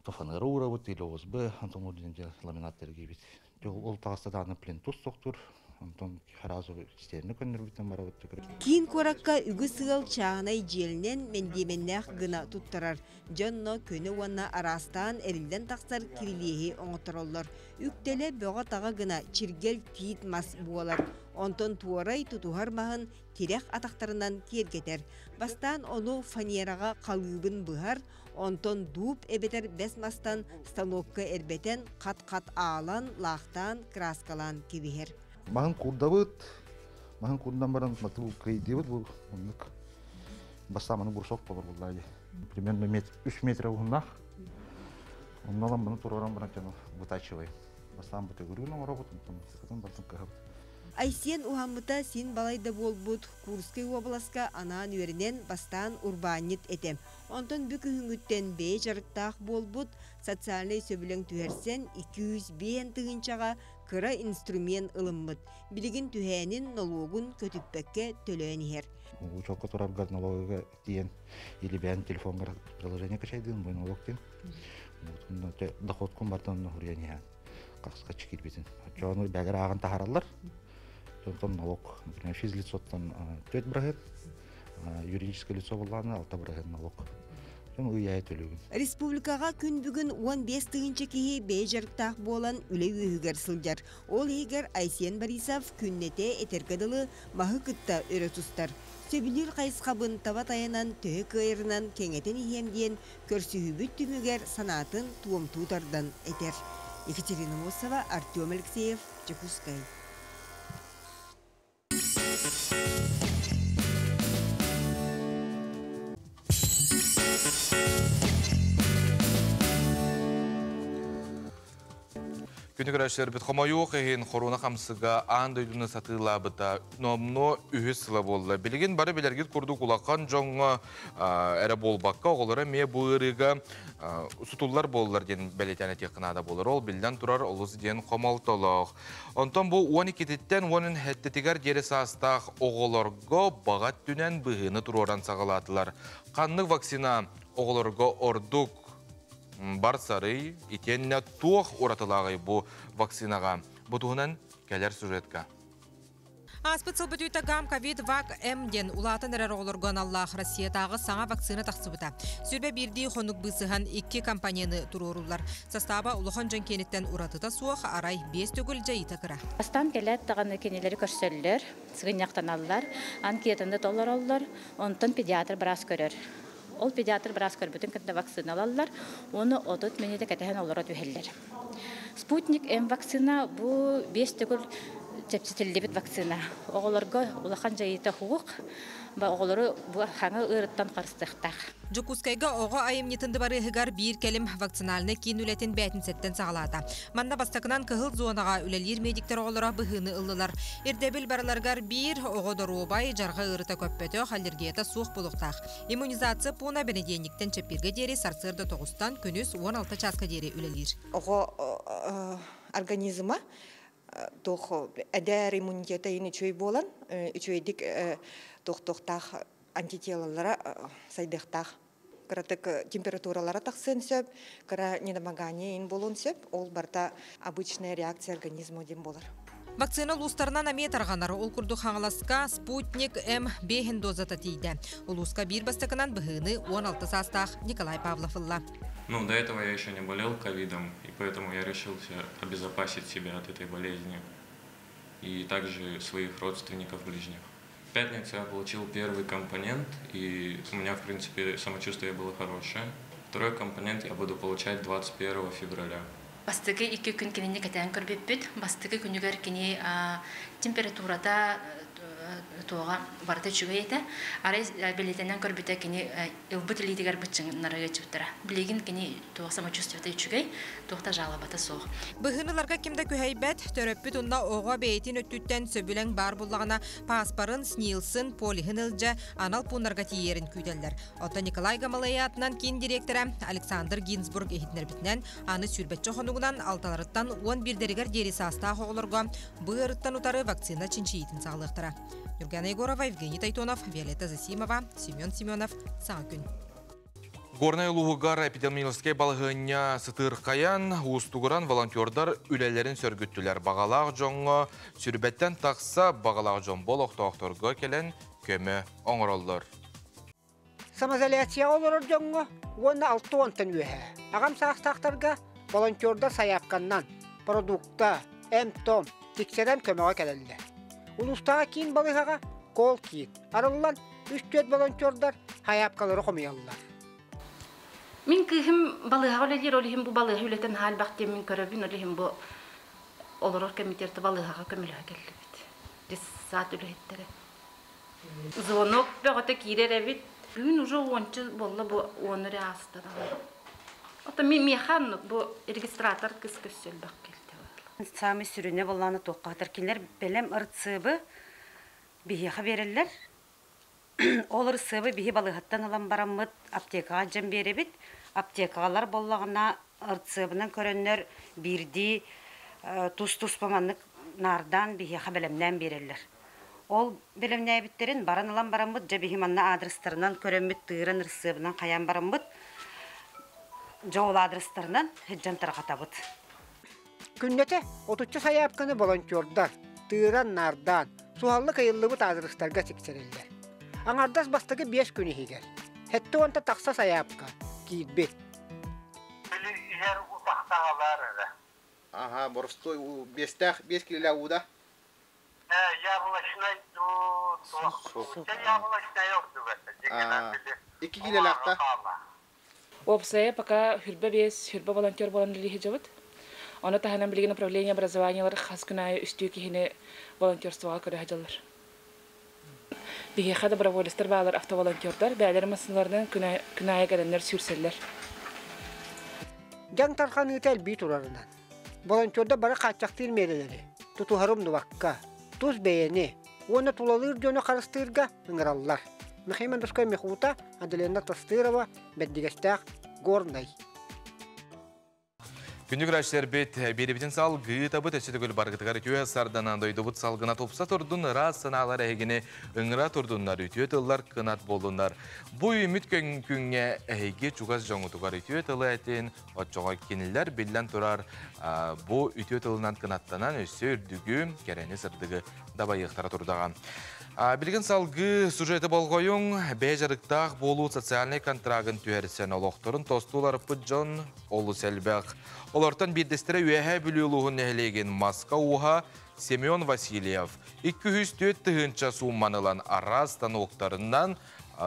[SPEAKER 4] Фанера уурабыт или ОСБ, онтон ламинат тэлгиибит. Ол таҕыста даҕаны плинтус сохтуур, онтон сразу стены көннөрбүтүн барабыт.
[SPEAKER 5] Киин куоракка үгүс ыал чааһынай дьиэлинэн мэндиэмэннээх гына туттарар. Дьонно көнө уонна араастаан эриллэн тахсар кирилиэһи оҥоттороллор. Үктэлэ бөҕө-таҕа гына чиргэл тиит мас буолар. Онтон туорай тутуһар маһын тирэх атахтарынан киэргэтэр. Бастаан ону фанераҕа халыыбын быһар, онтон дууп эбэтэр бэс мастан станокка эрбэтэн хат-хат аалан, лаахтаан, кырааскалаан кэбиһэр.
[SPEAKER 4] Маһын куурдабыт, маһын куурдан баран матыл кыйдыыбыт бу оннук бастаан маны брусок болор буллаа примерно метр, 3 метр уһуннаах. Онно ылан маны туруоран баран вытачиваем. Бастаан бу төгүрүгүн оҥоробут, онтон сытын бартын кыһабыт.
[SPEAKER 5] Айсен уһаммыта син балайда буолбут Курскай уобаласка анаан үөрэнэн бастаан урбаанньыт этэ. Онтон бү күһүҥҥүттэн бэйэ дьарыктаах буолбут, социальнай сөбүлэҥ түһэрсэн 205 тыһыынчаҕа кыра инструмент ылыммыт. Билигин түһээнин нолуогун көтүппэккэ төлөөн иһэр.
[SPEAKER 4] Учетка тураргар налоговыйга тиийэн или бэйэн телефонгар приложение качайдыын бу налог диэн. Доходкун бартан хуруйан иһэн қақсқа кирбитин. Очону бәгер ааҕын таһараллар. Онтон налог, например, физлицоттан 4 бырыһыан, юридическое лицо буоллаҕына 6 бырыһыан налог. Ый төлүүгүн.
[SPEAKER 5] Республикаҕа күн бүгүн 15 тыһыынча киһи бэйэ дьарыктаах буолан үлэ үөһүгэр сылдьар. Ол иһигэр Айсен Борисов күннэтэ этэргэ дылы маһы кытта өрө тустар. Сөбүлүүр хайысхабын таба тайанан төһө кыайарынан кэҥэтэн иһиэм диэн көрсүһүүбүт түмүгэр санаатын туомтуу тардан этэр. Екатерина Мосова, Артем Алексеев, Дьокуускай.
[SPEAKER 1] Күнү көрөөччүлэрбит хомойуох иһин хоруона хамсыга аан дойдуну сатыылаабыта номнуо үһүс сыла буолла. Билигин бары билэргит курдук улахан дьоҥҥо эрэ буолбакка, оҕолоро эмиэ бу ыарыыга сутуллар буоллар диэн бэлиэтээн этиэххэ наада буолар. Ол биллэн турар олус диэн хомолтолоох. Онтон бу 12-титтэн 17-тигэр диэри саастаах оҕолорго баҕа өттүнэн быһыыны туруоран саҕалаатылар. Ханнык вакцина оҕолорго ордук барсарый, итиэннэ туох уратылааҕый бу вакцинаҕа? Бу туһунан кэлэр сюжетка.
[SPEAKER 6] Ааспыт сыл бүтүүтэ Гам Ковид Вак М диэн улаатан эрэр оҕолорго аналлаах Россиятааҕы саҥа вакцина тахсыбыта. Сүрбэ биирдии хонук быысыһан икки компонены туруоруллар. Састааба улахан дьон киэниттэн уратыта суох, арай биэс төгүл дьайыыта кыра.
[SPEAKER 7] Бастаан кэлээт даҕаны кинилэри көрсөллөр, сыгынньахтаналлар, анкетаны толороллор, онтон педиатр быраас көрөр. Ол педиатр быраас көрбүтүн кытта вакцина ылаллар, уонна 30 мүнүүтэ кэтэһэн олоро түһэллэр. Спутник М вакцина бу биэс төгүл чэпчэтиллибит вакцина. Оҕолорго улахан дьайыыта суох, оҕолору бу хаҥа ыарыттан харыстыахтаах.
[SPEAKER 6] Дьокуускайга оҕо айымньытын дыбарыаһыгар биир кэлим вакцинальнай киин үлэтин бээтинсэттэн саҕалаата. Манна бастакынан кыһыл зонаҕа үлэлиир медиктэр оҕолоро быһыыны ыллылар. Ирдэбил барыларыгар биир, оҕо доруобай, дьарҕа ыарыта көппөтөх, аллергията суох буолуохтаах. Иммунизация пууна бэнидиэнньиктэн чэппиэргэ диэри сарсыарда тоҕустан күнүс 16 чааска диэри үлэлиир.
[SPEAKER 8] Оҕо организма туох эдэр иммунитета иин үчүгэй буолан үчүгэйдик туох-туохтаах антителалара сайдыахтаах. Кыратык температуралара тахсыан сөп, кыра недомогание иин буолуон сөп. Ол барыта обычная реакция организма диэн буолар.
[SPEAKER 6] Вакцина улуустарынан эмиэ тарҕанар. Ол курдук Хаҥаласка Спутник М бэһин дозата тиийдэ. Улууска биир бастакынан быһыыны 16 саастаах Николай Павлов ылла.
[SPEAKER 9] Ну, до этого я еще не болел ковидом, и поэтому я решил обезопасить себя от этой болезни и также своих родственников ближних. В пятницу я получил первый компонент, и у меня, в принципе, самочувствие было хорошее. Второй компонент я буду получать 21 февраля.
[SPEAKER 7] Бастакы икки күн кинини кэтээн көрбүппүт. Бастакы күнүгэр кини температурата туоҕа барыта үчүгэй этэ. Арай бэлиэтэнэн көрбүтэ кини ылбыт илиитигэр быччыҥнара ыалдьыбыттара. Билигин кини туох самочувствиета үчүгэй, туох да жалобата суох.
[SPEAKER 6] Быһыыныларга ким да күһэйбэт, төрөппүт уонна оҕо бэйэтин өттүттэн сөбүлэҥ баар буллаҕына пааспарын, СНИЛСын, полиһын илдьэ анал пууннарга тиийэрин күүтэллэр. Оттон Николай Гамалея атынан киин дириэктэрэ Александр Гинзбург иһитиннэрбитинэн, аны сүүрбэччэ хонугунан алталарыттан уон биирдэригэр диэри саастаах оҕолорго бу ыарыттан утары вакцина чинчийиитин саҕалыахтара. Юргана Егорова, Евгений Тайтонов, Виолетта Засимова, Семен Семенов. Саҥа күн.
[SPEAKER 1] Горнай улууһугар эпидемиологическай балаһыанньа сытыырхайан, уустугуран волонтердар үлэлэрин сөргүттүлэр. Баҕалаах дьоҥҥо сүрбэттэн тахса баҕалаах дьон олохтоохторго кэлэн көмө оҥороллор.
[SPEAKER 18] Самоизоляцияҕа олорор дьоҥҥо уонна алта уонтан үөһэ аҕам саастаахтарга волонтердар сайаапканнан продукта, эмп-том тиксэрэн көмөҕө кэлэллэр. Улуустааҕы киин балыыһаҕа кол-киин арыллан үс-түөрт волонтердар сайаапкалары хомуйаллар.
[SPEAKER 7] Мин кыыһым балыыһаҕа үлэлиир, ол иһин бу балыыһа үлэтин наһаа элбэх диэммин көрөбүн, ол иһин бу олорор кэмитиэртэ балыыһаҕа көмөлөһө кэллибит. Детсад үлэһиттэрэ. Звонок бөҕөтө киирэр эбит. Бүгүн уже уонча буолла бу уону эрэ ааста даҕаны. Ото миэхэ оннук бу регистратор кыс көссө элбэх кэлтэ.
[SPEAKER 10] Саамай сүрүнэ буоллаҕына туохха сытар кинилэр бэлэм ырыцыбы биһиэхэ биэрэллэр. Ол ырысыабы биһи балыыһаттан ылан бараммыт аптекаҕа илдьэн биэрэбит. Аптекаҕалар буоллаҕына ырысыабынан көрөннөр биирдии тус-туспа маннык наардаан биһиэхэ бэлэмнээн биэрэллэр. Ол бэлэмнээбиттэрин баран ылан бараммыт, дьэ биһи манна аадырыстарынан көрөммүт, тыыран ырысыабынан хайаан бараммыт, дьэ ол аадырыстарынан сылдьан тарҕатабыт.
[SPEAKER 18] Күннэтэ отучча сайаапканы волонтердар тыыран-наардаан, суһаллык ыйыллыбыт аадырыстарга тиксэрэллэр. Аҥардас бастакы биэс күн иһигэр сэттэ уонта тахса сайаапка киирбит.
[SPEAKER 11] Били иһэр утахтаһалар эрэ.
[SPEAKER 23] Аха, боростуой биэстээх биэс килэлээх ууда.
[SPEAKER 11] Яблочнай дуу, туох. Яблочнай ордук этэ. Дьиҥинэн били.
[SPEAKER 23] Икки килэлээх да?
[SPEAKER 12] Уопсайа пока хүрбэ биэс, хүрбэ волонтер буолан үлэлии сылдьабыт. Ону таһынан билигин управление образованиелар хас күн аайы үстүү киһини волонтерствоҕа көрө сылдьаллар. Биһиэхэ доброволецтар баалар автоволонтердар, бэйэлэрин массыыналарынан күн аайы кэлэннэр сүүрсэллэр.
[SPEAKER 18] Дьаҥ тарҕаныыта элбии турарынан, волонтердар бары хааччахтыыр миэрэлэри тутуһары умнубакка, тус бэйэни уонна тулалыыр дьону харыстыырга ыҥыраллар. Михаил Мандушкай Михута, Аделина Тастырова, Бэрдигэстээх, Горнай.
[SPEAKER 1] Күндү көрөөччүлэрбит, биэрэбитин салгыы өссө төгүл баргытыгар үтүө сарданан дойдубут салгына тупса турдун, ыраас санаалар эһигини ыҥыра турдуннар, үтүө тыллар кынат буоллуннар. Бу үмүт күҥҥэ эһиги чугас дьоҥутугар үтүө тылы этин, оччоҕо кинилэр биллэн турар бу үтүө тылынан кынаттанан өссө үрдүгү, кэрэни сырдыгы дабайыахтара турдаҕа. Билигин салгыы сюжеты болҕойуҥ, бэйэ дьарыктаах буолуу социальнай контрагын түһэрсэн олохторун тостууларыппыт дьон олус элбэх. Олортон биирдэстэрэ Үөһээ Бүлүү улууһун нэһилиэгин маска ууһа Семен Васильев 204 тыһыынча суумманы ылан араас станоктарынан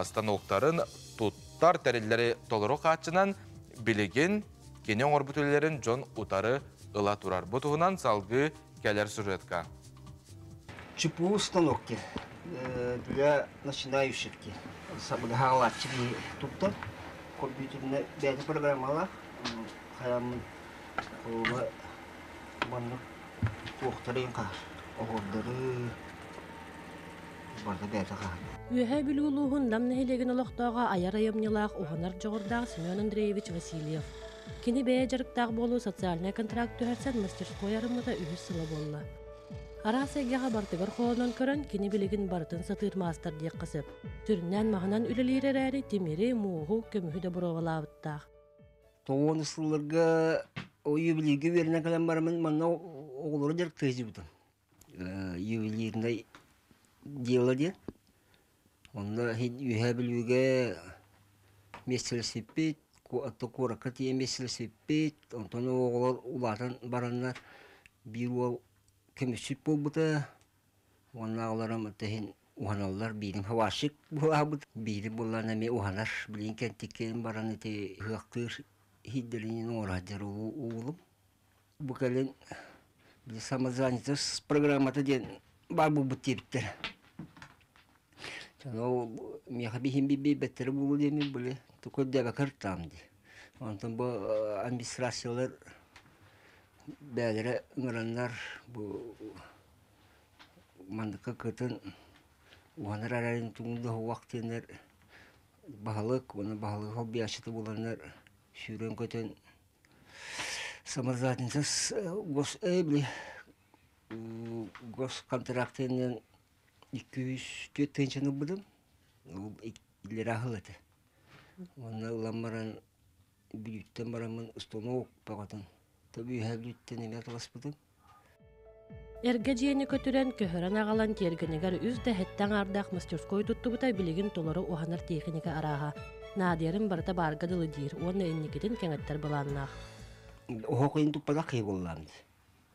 [SPEAKER 1] станоктарын туттар тэриллэри толору хааччынан билигин кини оҥорбут үлэлэрин дьон утары ыла турар. Бу туһунан салгыы кэлэр сюжетка.
[SPEAKER 13] ЧПУ станокки для начинающих сабыдыһаалааччы туттар компьютерная бэйэтэ программалаах хаяммын холуба маннык туохтарын хаһар оһордору барыта бэйэтэ хаһар.
[SPEAKER 14] Үөһээ Бүлүү улууһун Нам нэһилиэгин олохтооҕо айар айымньылаах, уһанар дьоҕурдаах Семен Андреевич Васильев. Кини бэйэ дьарыктаах буолуу социальнай контракт түһэрсэн мастерской арыммыта үһүс сыла буолла. Араас эйгэҕэ барытыгар холонон көрөн, кини билигин барытын сатыыр маастар диэххэ сөп. Сүрүннээн маһынан үлэлиир эрээри, тимири, мууһу, көмүһү да боруобалаабыттаах.
[SPEAKER 13] Тоҕуон сылларга юбилейга үөрэнэн кэлэн бараммын манна оҕолору дьарыктыы сылдьыбытым. Ювелирнай дело диэн. Онно Үөһээ Бүлүүгэ миэстэлэспиппит, куоракка тиийэн миэстэлэспиппит. Онтон оҕолор улаатан бараннар биир уол көмүсчүт буолбута. Уонна оҕолорум иһин уһаналлар. Биирим хабаасчык буолаабыт, биирим буоллаҕына эмиэ уһанар. Билигин кэнтиккээн баран ити ыһыахтыыр иһийдэринин оҥоро сылдьар уолум. Бу кэлин самозанятость программата диэн баар буолбут диэбиттэр. Ол миэхэ биһин биэрбэттэрэ буолуо диэммин били көрдөөбөккө ыртаам дии. Онтон бу администрациялар бэйэлэрэ ыҥыраннар бу манныка кытын уһанар эрэрин тугун да уһуох диэннэр баһылык уонна баһылык холбуйааччыта буоланнар сүүрэн-көтөн самозанятость гос били госконтрактынан 204 тыһыынчаны ылбытым. Ол иллэрээ сыл этэ. Уонна ылан баран Бүлүүттэн бараммын установок бөҕөтүн Үөһээ Бүлүүттэн эмиэ атыласпытым.
[SPEAKER 14] Эргэ дьиэни көтүрэн, көһөрөн аҕалан тиэргэнигэр үс да сэттэ аҥаардаах мастерской туттубута билигин толору уһанар тиэхиньикэ арааһа. Наадыйарын барыта баарга дылы диир уонна инникитин кэҥэттэр былааннаах.
[SPEAKER 13] Оһох ыйын туппатах киһи буоллаам дии.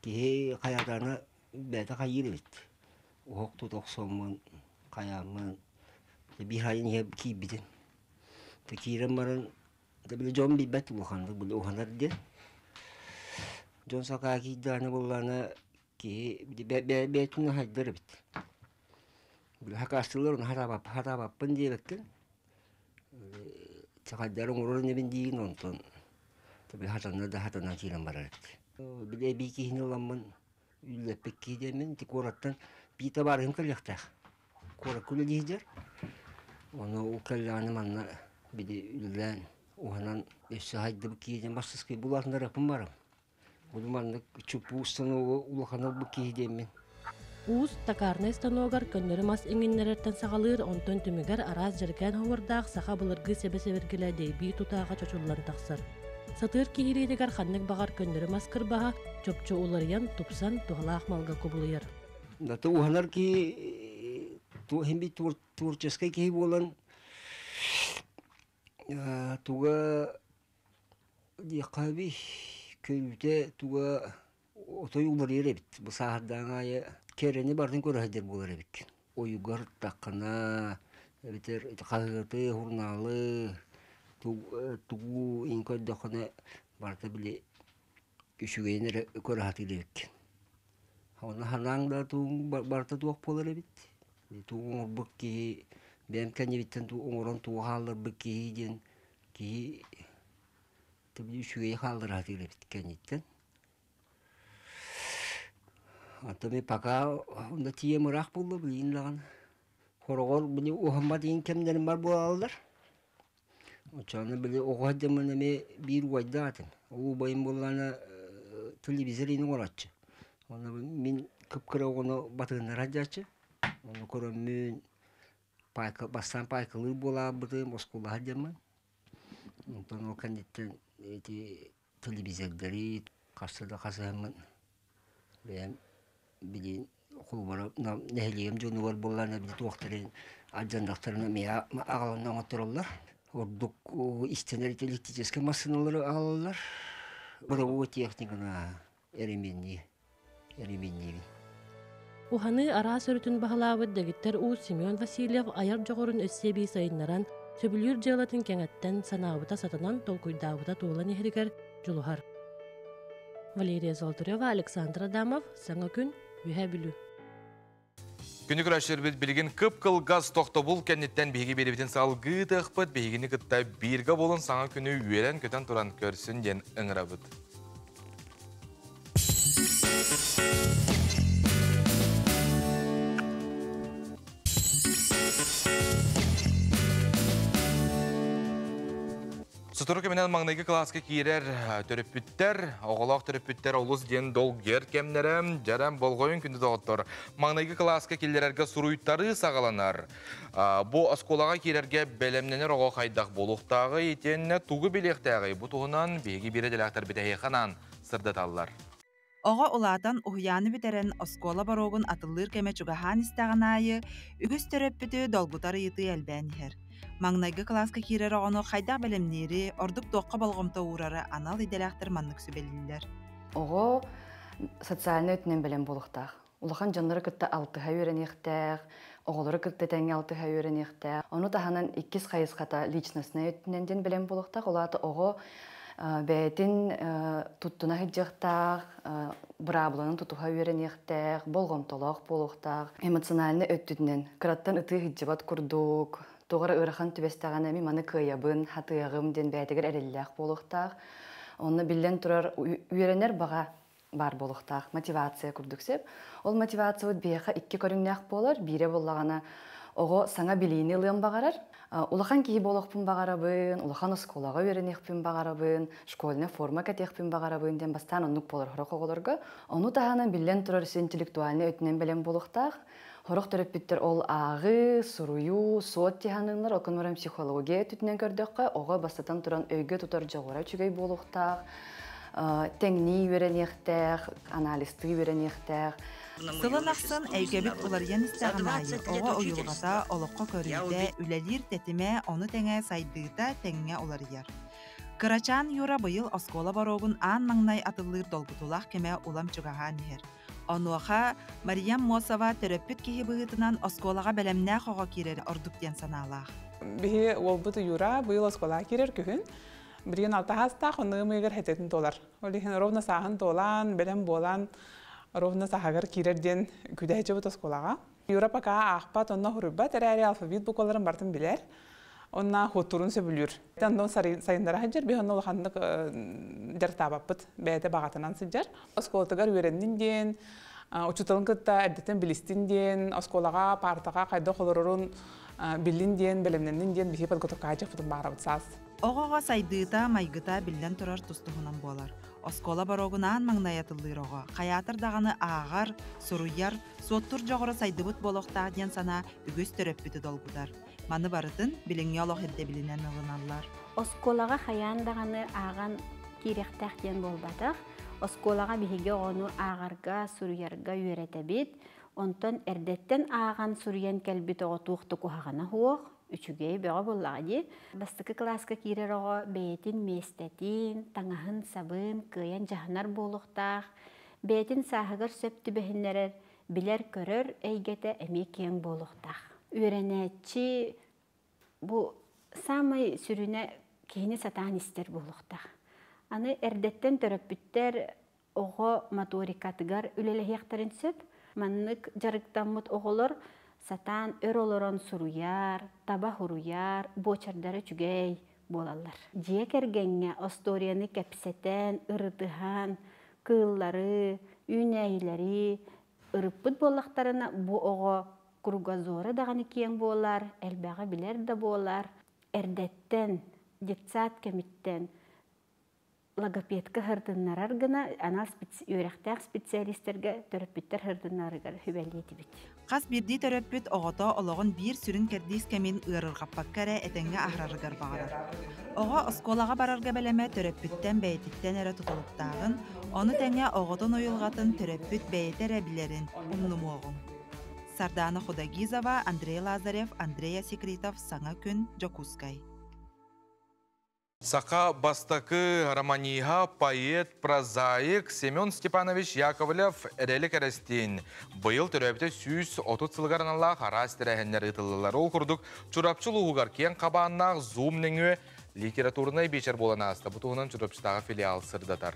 [SPEAKER 13] Киһи хайатаана бэйэтэ хайыыр эбит. Оһох тута охсоммун, хайааммын, биир айын иһэ киирбитим. Киирэн баран били дьон билбэт улаханнык били уһанар диэн. Дьон сакаа киирдэҕинэ буоллаҕына киһи бэйэтин аһайдар эбит. Били хакаастыыллар ону хатаабаппын диэбэккин. Сахайдары оҥорор инибин диигин онтон били хатанна да хатана киирэн барар эбит. Били эбии киһини ыламмын үллэппит киһи диэммин ити куораттан биир табаарыһым кэлиэхтээх. Куоракка үлэлии сылдьар. Ону ол кэллэҕинэ манна били үлэлээн уһанан өссө хайдыбыт киһи диэн бастыскай булаатынарыахпын барам. Бу маннык чуппуу станогу улахан ылбыт киһи диэммин.
[SPEAKER 14] Уус токарнай станогар көннөрү мас иҥиннэрэртэн саҕалыыр, онтон түмүгэр араас дьэрэкээн хоҥордоох саха былыргы сэбэ-сэбиргэлэ дэйбии тутааҕа чочуллан тахсар. Сатыыр киһилиитигэр ханнык баҕар көннөрү мас кырбаһа чопчу уларыйан, тупсан, туһалаах малга кубулуйар.
[SPEAKER 13] Зато уһанар киһи иһин бит творческай киһи буолан туга диэххэ көрүүтэ туга отой уларыйар эбит. Бу сааһырдаан аайы кэрэни барытын көрө сылдьар буолар эбиккин. Ойугар таххына эбэтэр хаһыаты, журналы тугу иҥ көрдөххүнэ барыта били үчүгэйин эрэ көрө сатыыр эбиккин. Онно санааҥ да тугуҥ барыта туох буолар эбит. Тугу оҥорбут киһи бэйэм кэннибиттэн оҥорон тугу хаалларбыт киһи диэн киһи үчүгэйи хааллара сатыыр эбит кэнниттэн. Оттон мин пока онно тиийэм ыраах буолла билигин даҕаны. Хороҕор били уһаммат иһин кэмнэрим бар буолаллар. Оччоҕуна били оҕо сылдьаммын эмиэ биир убайдаах этим. Ол убайым буоллаҕына Телевизор ини оҥорооччу. Онно мин кып-кыра оҕону батыһыннара сылдьааччы. Ону көрөммүн пайка, бастаан пайкалыыр буолаабытым, оскуолаҕа сылдьаммын. Онтон ол кэнниттэн ити телевизордары хаста да хасыһаммын бэйэм билигин холобура нэһилиэгим дьонугар буоллаҕына били туохтарын алдьаннахтарына эмиэ аҕалан оҥоттороллор. Ордук истэнэр электрическэй массыыналары аҕалаллар. Бытовой техниканы эремиэннии эремиэнниибин.
[SPEAKER 14] Уһаныы араас өрүтүн баһылаабыт дэгиттэр уус Семен Васильев айар дьоҕурун өссө эбии сайыннаран, сөбүлүүр дьыалатын кэҥэттэн, санаабыта сатанан, толкуйдаабыта туолан иһэригэр дьулуһар. Валерия Золотарева, Александр Адамов, Саҥа күн, Үһээ Бүлүү.
[SPEAKER 1] Күнү көрөөччүлэрбит билигин кып-кылгас тохтобул кэнниттэн биһиги биэрэбитин салгыы тыахпыт, биһигини кытта бииргэ буолун саҥа күнү үөрэн-көтөн туран көрсүн диэн ыҥырабыт. Сотору кэминэн маҥнайгы кылааска киирэр төрөппүттэр, оҕолоох төрөппүттэр олус диэн долгуйар кэмнэрэ, дьарам болҕойун күндү доҕоттор. Маҥнайгы кылааска киллэрэргэ суруйтарыы саҕаланар. Бу оскуолаҕа киирэргэ бэлэмнэнэр оҕо хайдах буолуохтааҕый, итиэннэ тугу билиэхтээҕий? Бу туһунан биһиги биир идэлээхтэрбит эһиэхэ анаан сырдаталлар.
[SPEAKER 25] Оҕо улаатан уһуйааны бүтэрэн оскуола боруогун атыллыыр кэмэ чугаһаан истэҕин аайы үгүс төрөппүтү долгутар ыйытыы элбээн иһэр. Маҥнайгы кылааска киирэр оҕону хайдах бэлэмниири, ордук туохха болҕомто уурары анал идэлээхтэр маннык сүбэлииллэр.
[SPEAKER 15] Оҕо социальнай өттүнэн бэлэм буолуохтаах. Улахан дьоннору кытта алтыһа үөрэниэхтээх, оҕолору кытта тэҥҥэ алтыһа үөрэниэхтээх. Ону таһынан иккис хайысхата личностнай өттүнэн диэн бэлэм буолуохтаах. Ол аата оҕо бэйэтин туттуна сылдьыахтаах, быраабыланы тутуһа үөрэниэхтээх, болҕомтолоох буолуохтаах. Эмоциональнай өттүнэн кыраттан ытыы сылдьыбат курдук, туох эрэ ыарахан түбэстэҕинэ мин маны кыайабын, хатыаҕым диэн бэйэтигэр эрэллээх буолуохтаах. Онно биллэн турар үөрэнэр баҕа баар буолуохтаах мотивация курдук сөп. Ол мотивациябыт биһиэхэ икки көрүҥнээх буолар. Биирэ буоллаҕына оҕо саҥа билиини ылыан баҕарар. Улахан киһи буолуохпун баҕарабын, улахан оскуолаҕа үөрэниэхпин баҕарабын, школьная форма кэтиэхпин баҕарабын диэн бастаан оннук буолар сорох оҕолорго. Ону таһынан биллэн турар интеллектуальнай өттүнэн бэлэм буолуохтаах. Сорох төрөппүттэр ол ааҕыы, суруйуу, суот тиһаныылар, ол гынан психология өттүнэн көрдөххө, оҕо бастатан туран өйгө тутар дьоҕура үчүгэй буолуохтаах, тэҥнии үөрэниэхтээх, анализтыы үөрэниэхтээх.
[SPEAKER 25] Сылын ахсын эйгэбит уларыйан истэҕин аайы оҕо уйулҕата, олоххо көрүүтэ, үлэлиир тэтимэ, ону тэҥэ сайдыыта тэҥҥэ уларыйар. Кырачаан Юра быйыл оскуола боруогун аан маҥнай атыллыыр долгутуулаах кэмэ улам чугаһаан иһэр. Онуоха Мария Мосова төрөппүт киһи быһыытынан оскуолаҕа бэлэмнээх оҕо киирэрэ ордук диэн санаалаах.
[SPEAKER 12] Биһи уолбут Юра быйыл оскуолаҕа киирэр күһүн. Билигин алта саастаах, онно ыйыгар хэтэтин туолар. Ол иһин ровно сааһын туолан, бэлэм буолан, ровно сааһыгар киирэр диэн күдэһичибит оскуолаҕа. Юра пока аахпат, онно хуруйбат эрээри алфавит букваларын барытын билэр. Онна хуттурун сөбүлүүр. Онон сайыннара сылдьар, биһи онно улаханнык дьарыктаабаппыт. Бэйэтэ баҕатынан сылдьар. Оскуолатыгар үөрэннин диэн, учууталын кытта эрдэтин билистин диэн, оскуолаҕа, паартаҕа хайдах олорорун биллин диэн, бэлэмнэннин диэн биһи подготовкаҕа дьахпытын баарабыт саас.
[SPEAKER 25] Оҕоҕо сайдыыта, майгыта биллэн турар тус-туһунан буолар. Оскуола боруогун аан маҥнай атыллыыр оҕо хайаатар даҕаны ааҕар, суруйар, суоттуур дьоҕура сайдыбыт буолуохтаах диэн санаа үгүс төрөппүтү долгутар. Маны барытын билиҥҥи олох ирдэбилинэн ылыналлар.
[SPEAKER 16] Оскуолаҕа хайаан даҕаны ааҕан киириэхтээх диэн буолбатах. Оскуолаҕа биһиги оҕону ааҕарга, суруйарга үөрэтэбит. Онтон эрдэттэн ааҕан суруйан кэлбит оҕо туох да куһаҕана суох, үчүгэй бөҕө буоллаҕа дии. Бастакы кылааска киирэр оҕо бэйэтин миэстэтин, таҥаһын-сабын кыайан дьаһанар буолуохтаах, бэйэтин сааһыгар сөп түбэһиннэрэр билэр-көрөр эйгэтэ эмиэ киэҥ буолуохтаах. Үөрэнээччи бу саамай сүрүнэ киһини сатаан истэр буолуохтаах. Аны эрдэттэн төрөппүттэр оҕо моторикатыгар үлэлэһиэхтэрин сөп. Маннык дьарыктаммыт оҕолор сатаан өр олорон суруйар, таба суруйар, буочардара үчүгэй буолаллар. Дьиэ кэргэҥҥэ остуоруйаны кэпсэтэн, ырытыһан, кыыллары, үүнээйилэри ырыппыт буоллахтарына, бу оҕо кругозора даҕаны киэҥ буолар, элбэҕи билэр да буолар. Эрдэттэн, детсад кэмиттэн Логопедка хырдыннарар гына анал үөрэхтээх специалистэргэ төрөппүттэр хырдыннарыгар хүбэлиэтибит.
[SPEAKER 25] Хас биирдии төрөппүт оҕото олоҕун биир сүрүн кэрдиис кэмин ыарырҕаппакка эрэ этэҥҥэ аһарарыгар баҕарар. Оҕо оскуолаҕа барарга бэлэмэ төрөппүттэн бэйэтиттэн эрэ тутулуктааҕын, ону тэҥэ оҕотун уйулҕатын төрөппүт бэйэтэ эрэ билэрин умнумуоҕуҥ. Сардаана Худогизова, Андрей Лазарев, Андрей Асекритов Саҥа күн, Дьокуускай.
[SPEAKER 1] Саха бастакы романиһа, поэт, прозаик Семен Степанович Яковлев Эрэли Кэрэстиин быйыл төрөөбүтэ 130 сылыгар аналлаах араас тэрээһиннэр ыытыллаллар. Ол курдук Чурапчы улууһугар киэҥ хабааннаах Zoom нөҥүө литературнай биэчэр буолан ааста. Бу туһунан Чурапчытааҕы филиал сырдатар.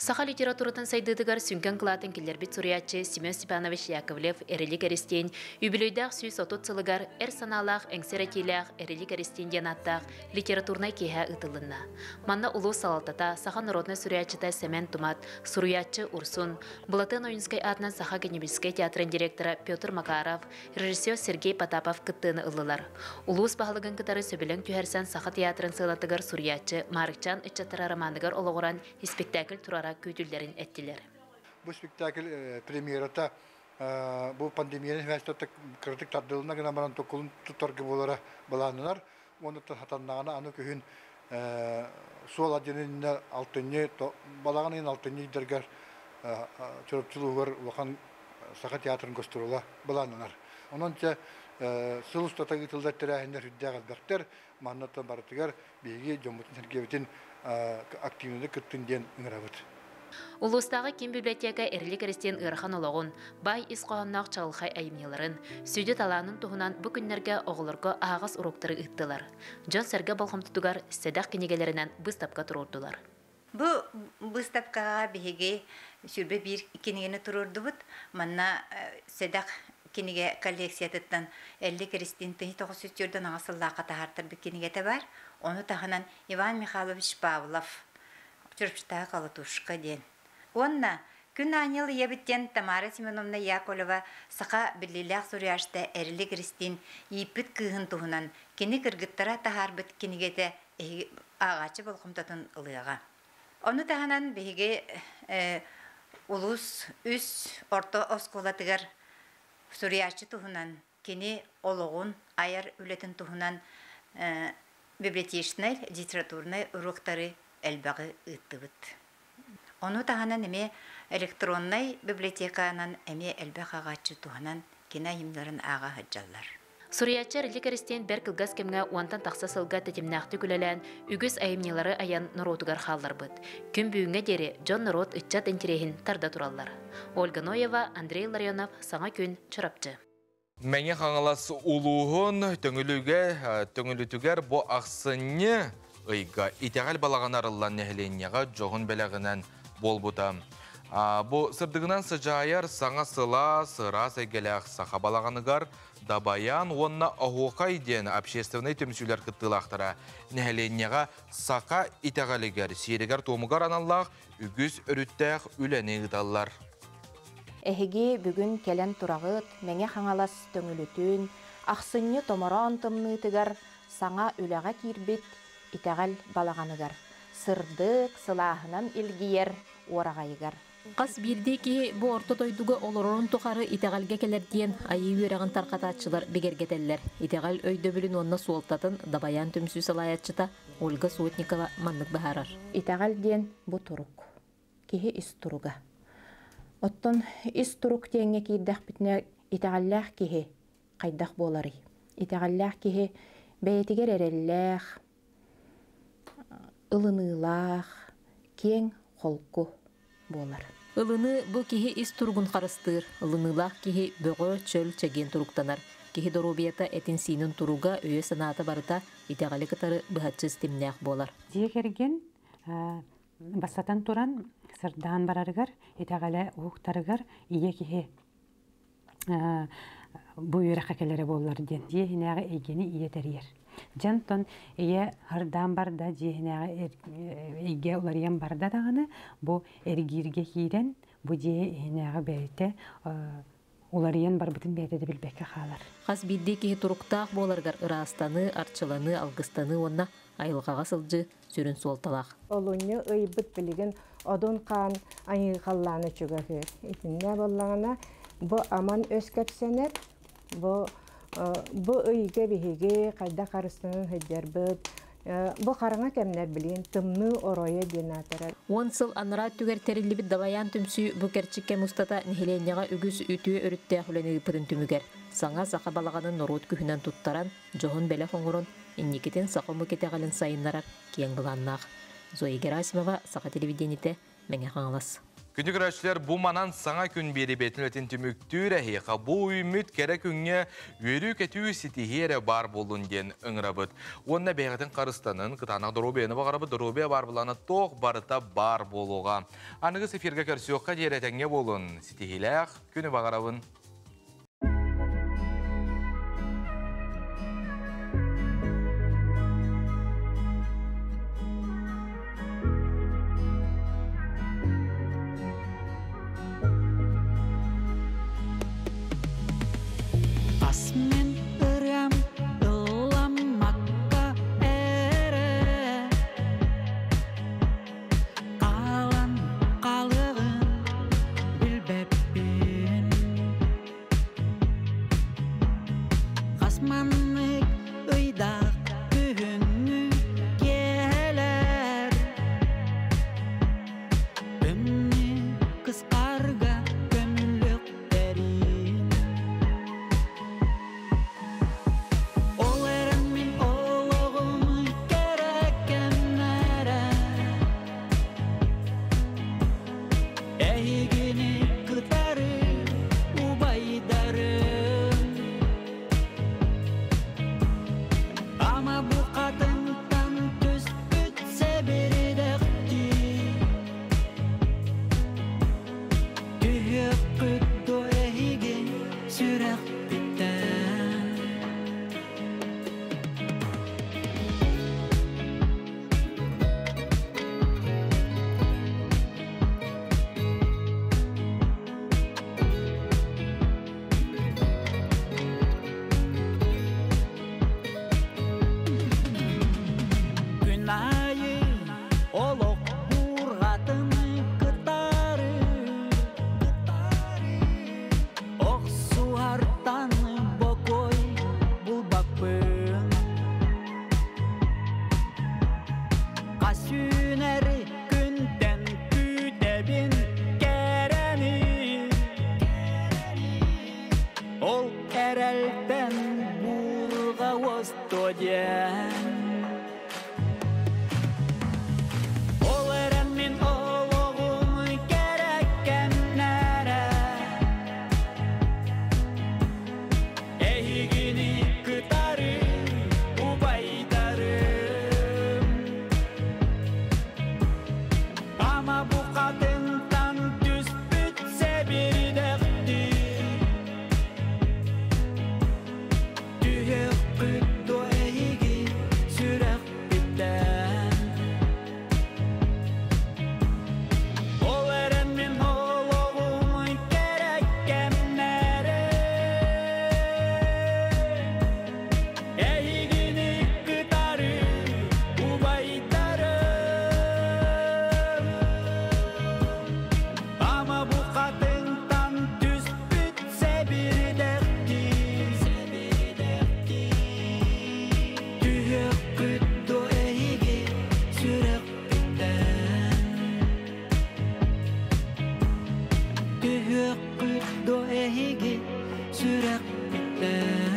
[SPEAKER 17] Саха литературатын сайдыытыгар сүҥкэн кылаатын киллэрбит суруйааччы Семен Степанович Яковлев Эрилик Эристиин үбүлүөйдээх 130 сылыгар эр санаалаах эҥсэр этиилээх Эрилик Эристиин диэн ааттаах литературнай киэһэ ыытылынна. Манна улуус салалтата, саха народнай суруйааччыта Сэмэн Тумат, суруйааччы Урсун, Былатыан Ойуунскай аатынан Саха академическай театрын директора Петр Макаров, режиссер Сергей Потапов кыттыыны ыллылар. Улуус баһылыгын кытары сөбүлэҥ түһэрсэн Саха театрын сыалатыгар суруйааччы Маарыкчаан ыччаттара романыгар олоҕуран испиктээкил турара күүтүллэрин эттилэр.
[SPEAKER 19] Бу спектакль премьерата бу пандемияны сибээстэттик кыратык тардылына гынан баран токулун туттарга буолара былааннанар. Уонна хатаннаҕына аны күһүн суол адьынынна алтынньы балаҕан ыйын алтынньы ыйдаргар Чурапчы улууһугар улахан Саха театрын гостуруола былааннанар. Онон чэ сыл устата ыытыллар тэрээһиннэр үрдээх элбэхтэр. Маннаттан барытыгар биһиги дьоммутун-сэргэбитин активныйдык кыттын диэн ыҥырабыт.
[SPEAKER 17] Улуустааҕы киин библиотека Эрилик Эристиин ыарахан олоҕун, баай ис хоһоонноох чаҕылхай айымньыларын, сүдү талаанын туһунан бу күннэргэ оҕолорго аһаҕас уруоктары ыыттылар. Дьон-сэргэ болҕомтотугар сэдэх кинигэлэринэн быыстапка туруордулар.
[SPEAKER 20] Бу быыстапкаҕа биһиги 21 кинигэни туруордубут. Манна сэдэх кинигэ коллекциятыттан Элли Кристин 1948 сыллаахха таһаартарбыт кинигэтэ бар. Ону таһынан Иван Михайлович Павлов Чурапчытааҕы Колотушка диэн. Уонна Күн аанньал ийэбит диэн Тамара Семеновна Яковлева саха биллиилээх суруйааччыта Эрили Кристин ииппит кыыһын туһунан кини кыргыттара таһаарбыт кинигэтэ эһиги ааҕааччы болҕомтотун ылыаҕа. Ону таһынан биһиги улуус үс орто оскуолатыгар суруйааччы туһунан, кини олоҕун, айар үлэтин туһунан библиотечнай, литературнай уруоктары элбэҕи ыыттыбыт. Ону таһынан эмиэ электроннай библиотеканан эмиэ элбэх ааҕааччы туһанан кини айымньыларын ааҕа сылдьаллар.
[SPEAKER 17] Суруйааччы Эрилик Эристиин бэрт кылгас кэмҥэ уонтан тахса сылга тэтимнээхтик үлэлээн, үгүс айымньылары айан норуотугар хаалларбыт. Күн бүгүҥҥэ диэри дьон-норуот ыччат интэриэһин тарда тураллар. Ольга Ноева, Андрей Ларионов, Саҥа күн, Чурапчы.
[SPEAKER 1] Мэҥэ Хаҥалас улууһун Төҥүлүгэ Төҥүлүтүгэр бу ахсынньы ыйга итэҕэл балаҕана арыллан нэһилиэнньэҕэ дьоһун бэлэҕинэн буолбута. Бу сырдыгынан сыдьаайар саҥа сылаас, ыраас эйгэлээх саха балаҕаныгар Дабайаан уонна Оһуокай диэн общественнай түмсүүлэр кыттыылаахтара нэһилиэнньэҕэ саха итэҕэлигэр, сиэригэр-туомугар аналлаах үгүс өрүттээх үлэни ыыталлар.
[SPEAKER 21] Эһиги бүгүн кэлэн тураҕыт Мэҥэ Хаҥалас Төҥүлүтүн ахсынньы томороон тымныытыгар саҥа үлэҕэ киирбит Итэҕэл балаҕаныгар, сырдык, сылааһынан илгийэр уораҕайыгар.
[SPEAKER 17] Хас биирдии киһи бу орто дойдуга олорорун тухары итэҕэлгэ кэлэр диэн Айыы үөрэҕин тарҕатааччылар бигэргэтэллэр. Итэҕэл өйдөбүлүн уонна суолтатын Дабайаан түмсүү салайааччыта Ольга Сотникова маннык быһаарар.
[SPEAKER 21] Итэҕэл диэн бу турук. Киһи ис туруга. Оттон ис турук диэҥҥэ киирдэхпитинэ, итэҕэллээх киһи хайдах буоларый? Итэҕэллээх киһи бэйэтигэр эрэллээх, ылыныылаах, киэҥ холку буолар.
[SPEAKER 17] Ылыныы бу киһи ис туругун харыстыыр. Ылыныылаах киһи бөҕө, чөл, чэгиэн туруктанар. Киһи доруобуйата этин-сиинин туруга, өйө-санаата барыта итэҕэли кытары быһаччы ситимнээх буолар.
[SPEAKER 22] Дьиэ кэргэн бастатан туран сырдаан барарыгар, итэҕэлэ уһуктарыгар ийэ киһи бу үөрэххэ кэлэрэ буоллар диэн дьиэ иһинээҕи эйгэни ийэ тэрийэр. Дьонтон ийэ хардаан барда, дьиэ иһинээҕи эйгэ уларыйан барда даҕаны бу эргииргэ киирэн бу дьиэ иһинээҕи бэйэтэ уларыйан барбытын бэйэтэ да билбэккэ хаалар.
[SPEAKER 17] Хас биирдии киһи туруктаах буоларыгар ыраастаныы, арчыланыы, алгыстаныы уонна Айылҕаҕа сылдьыы сүрүн суолталаах.
[SPEAKER 2] Олунньу ыйбыт билигин одун хаан айыы халлааны чугаһыыр. Итиннэ буоллаҕына бу аман өс кэпсэнэр, бу бу ыйга биһиги хайдах харыстанан сылдьарбыт, бу хараҥа кэмнэр билигин тымныы оройо диэн аатырар.
[SPEAKER 17] 10 сыл анараа өттүгэр тэриллибит Дабайаан түмсүү бу кэрчик кэм устата нэһилиэнньэҕэ үгүс үтүө өрүттээх үлэни ыыппытын түмүгэр, саҥа саха балаҕанын норуот күһүнэн туттаран, дьоһун бэлэх оҥорон, инникитин саха омук итэҕэлин сайыннарар киэҥ былааннаах. Зоя Герасимова, Саха телевидениетэ, Мэҥэ Хаҥалас.
[SPEAKER 1] Күндү көрөөччүлэр, бу манан саҥа күн биэри бэйэтин үлэтин түмүктүүр эһиэхэ бу үүммүт кэрэ күҥҥэ үөрүү-көтүү ситиһии эрэ баар буоллун диэн ыҥырабыт. Уонна бэйэҕитин харыстанын, кытаанах доруобуйаны баҕарабыт, доруобуйа баар былаана туох барыта баар буолуоҕа. Аныгыс эфиргэ көрсүөххэ диэри этэҥҥэ буолун, ситиһиилээх күнү баҕарабын.
[SPEAKER 3] Ас мин ырыам ылламмакка эрэ Хаалан хаалыаҕын билбэппин Хас маннык ыйдаах күһүҥҥү киэһэлэр Тымныы кысхарга көмүлүктэрин Ол эрэн мин олоҕум кэрэ кэмнэрэ Эһигини кытары убайдарым Ама бу хатыҥтан түспүт сэбирдэхтии Түһүөххүт дуо эһиги сүрэхпиттэн Күн аайы олох буурҕатын кытары Охсуһартан бокуой булбаппын Хас үүнэр күнтэн күүтэбин кэрэни Ол эрэлтэн буурҕа уостуо диэн Ол эрэн мин олоҕум кэрэ кэмнэрэ Эһигини кытары убайдарым Ама бу хатыҥтан түспүт сэбирдэхтии Түһүөххүт дуо эһиги сүрэхпиттэн Ол эрэн мин олоҕум кэрэ кэмнэрэ Эһигини кытары убайдарым Ама бу хатыҥтан түспүт сэбирдэхтии Түһүөххүт дуо эһиги сүрэхпиттэн Түһүөххүт дуо эһиги сүрэхпиттэн.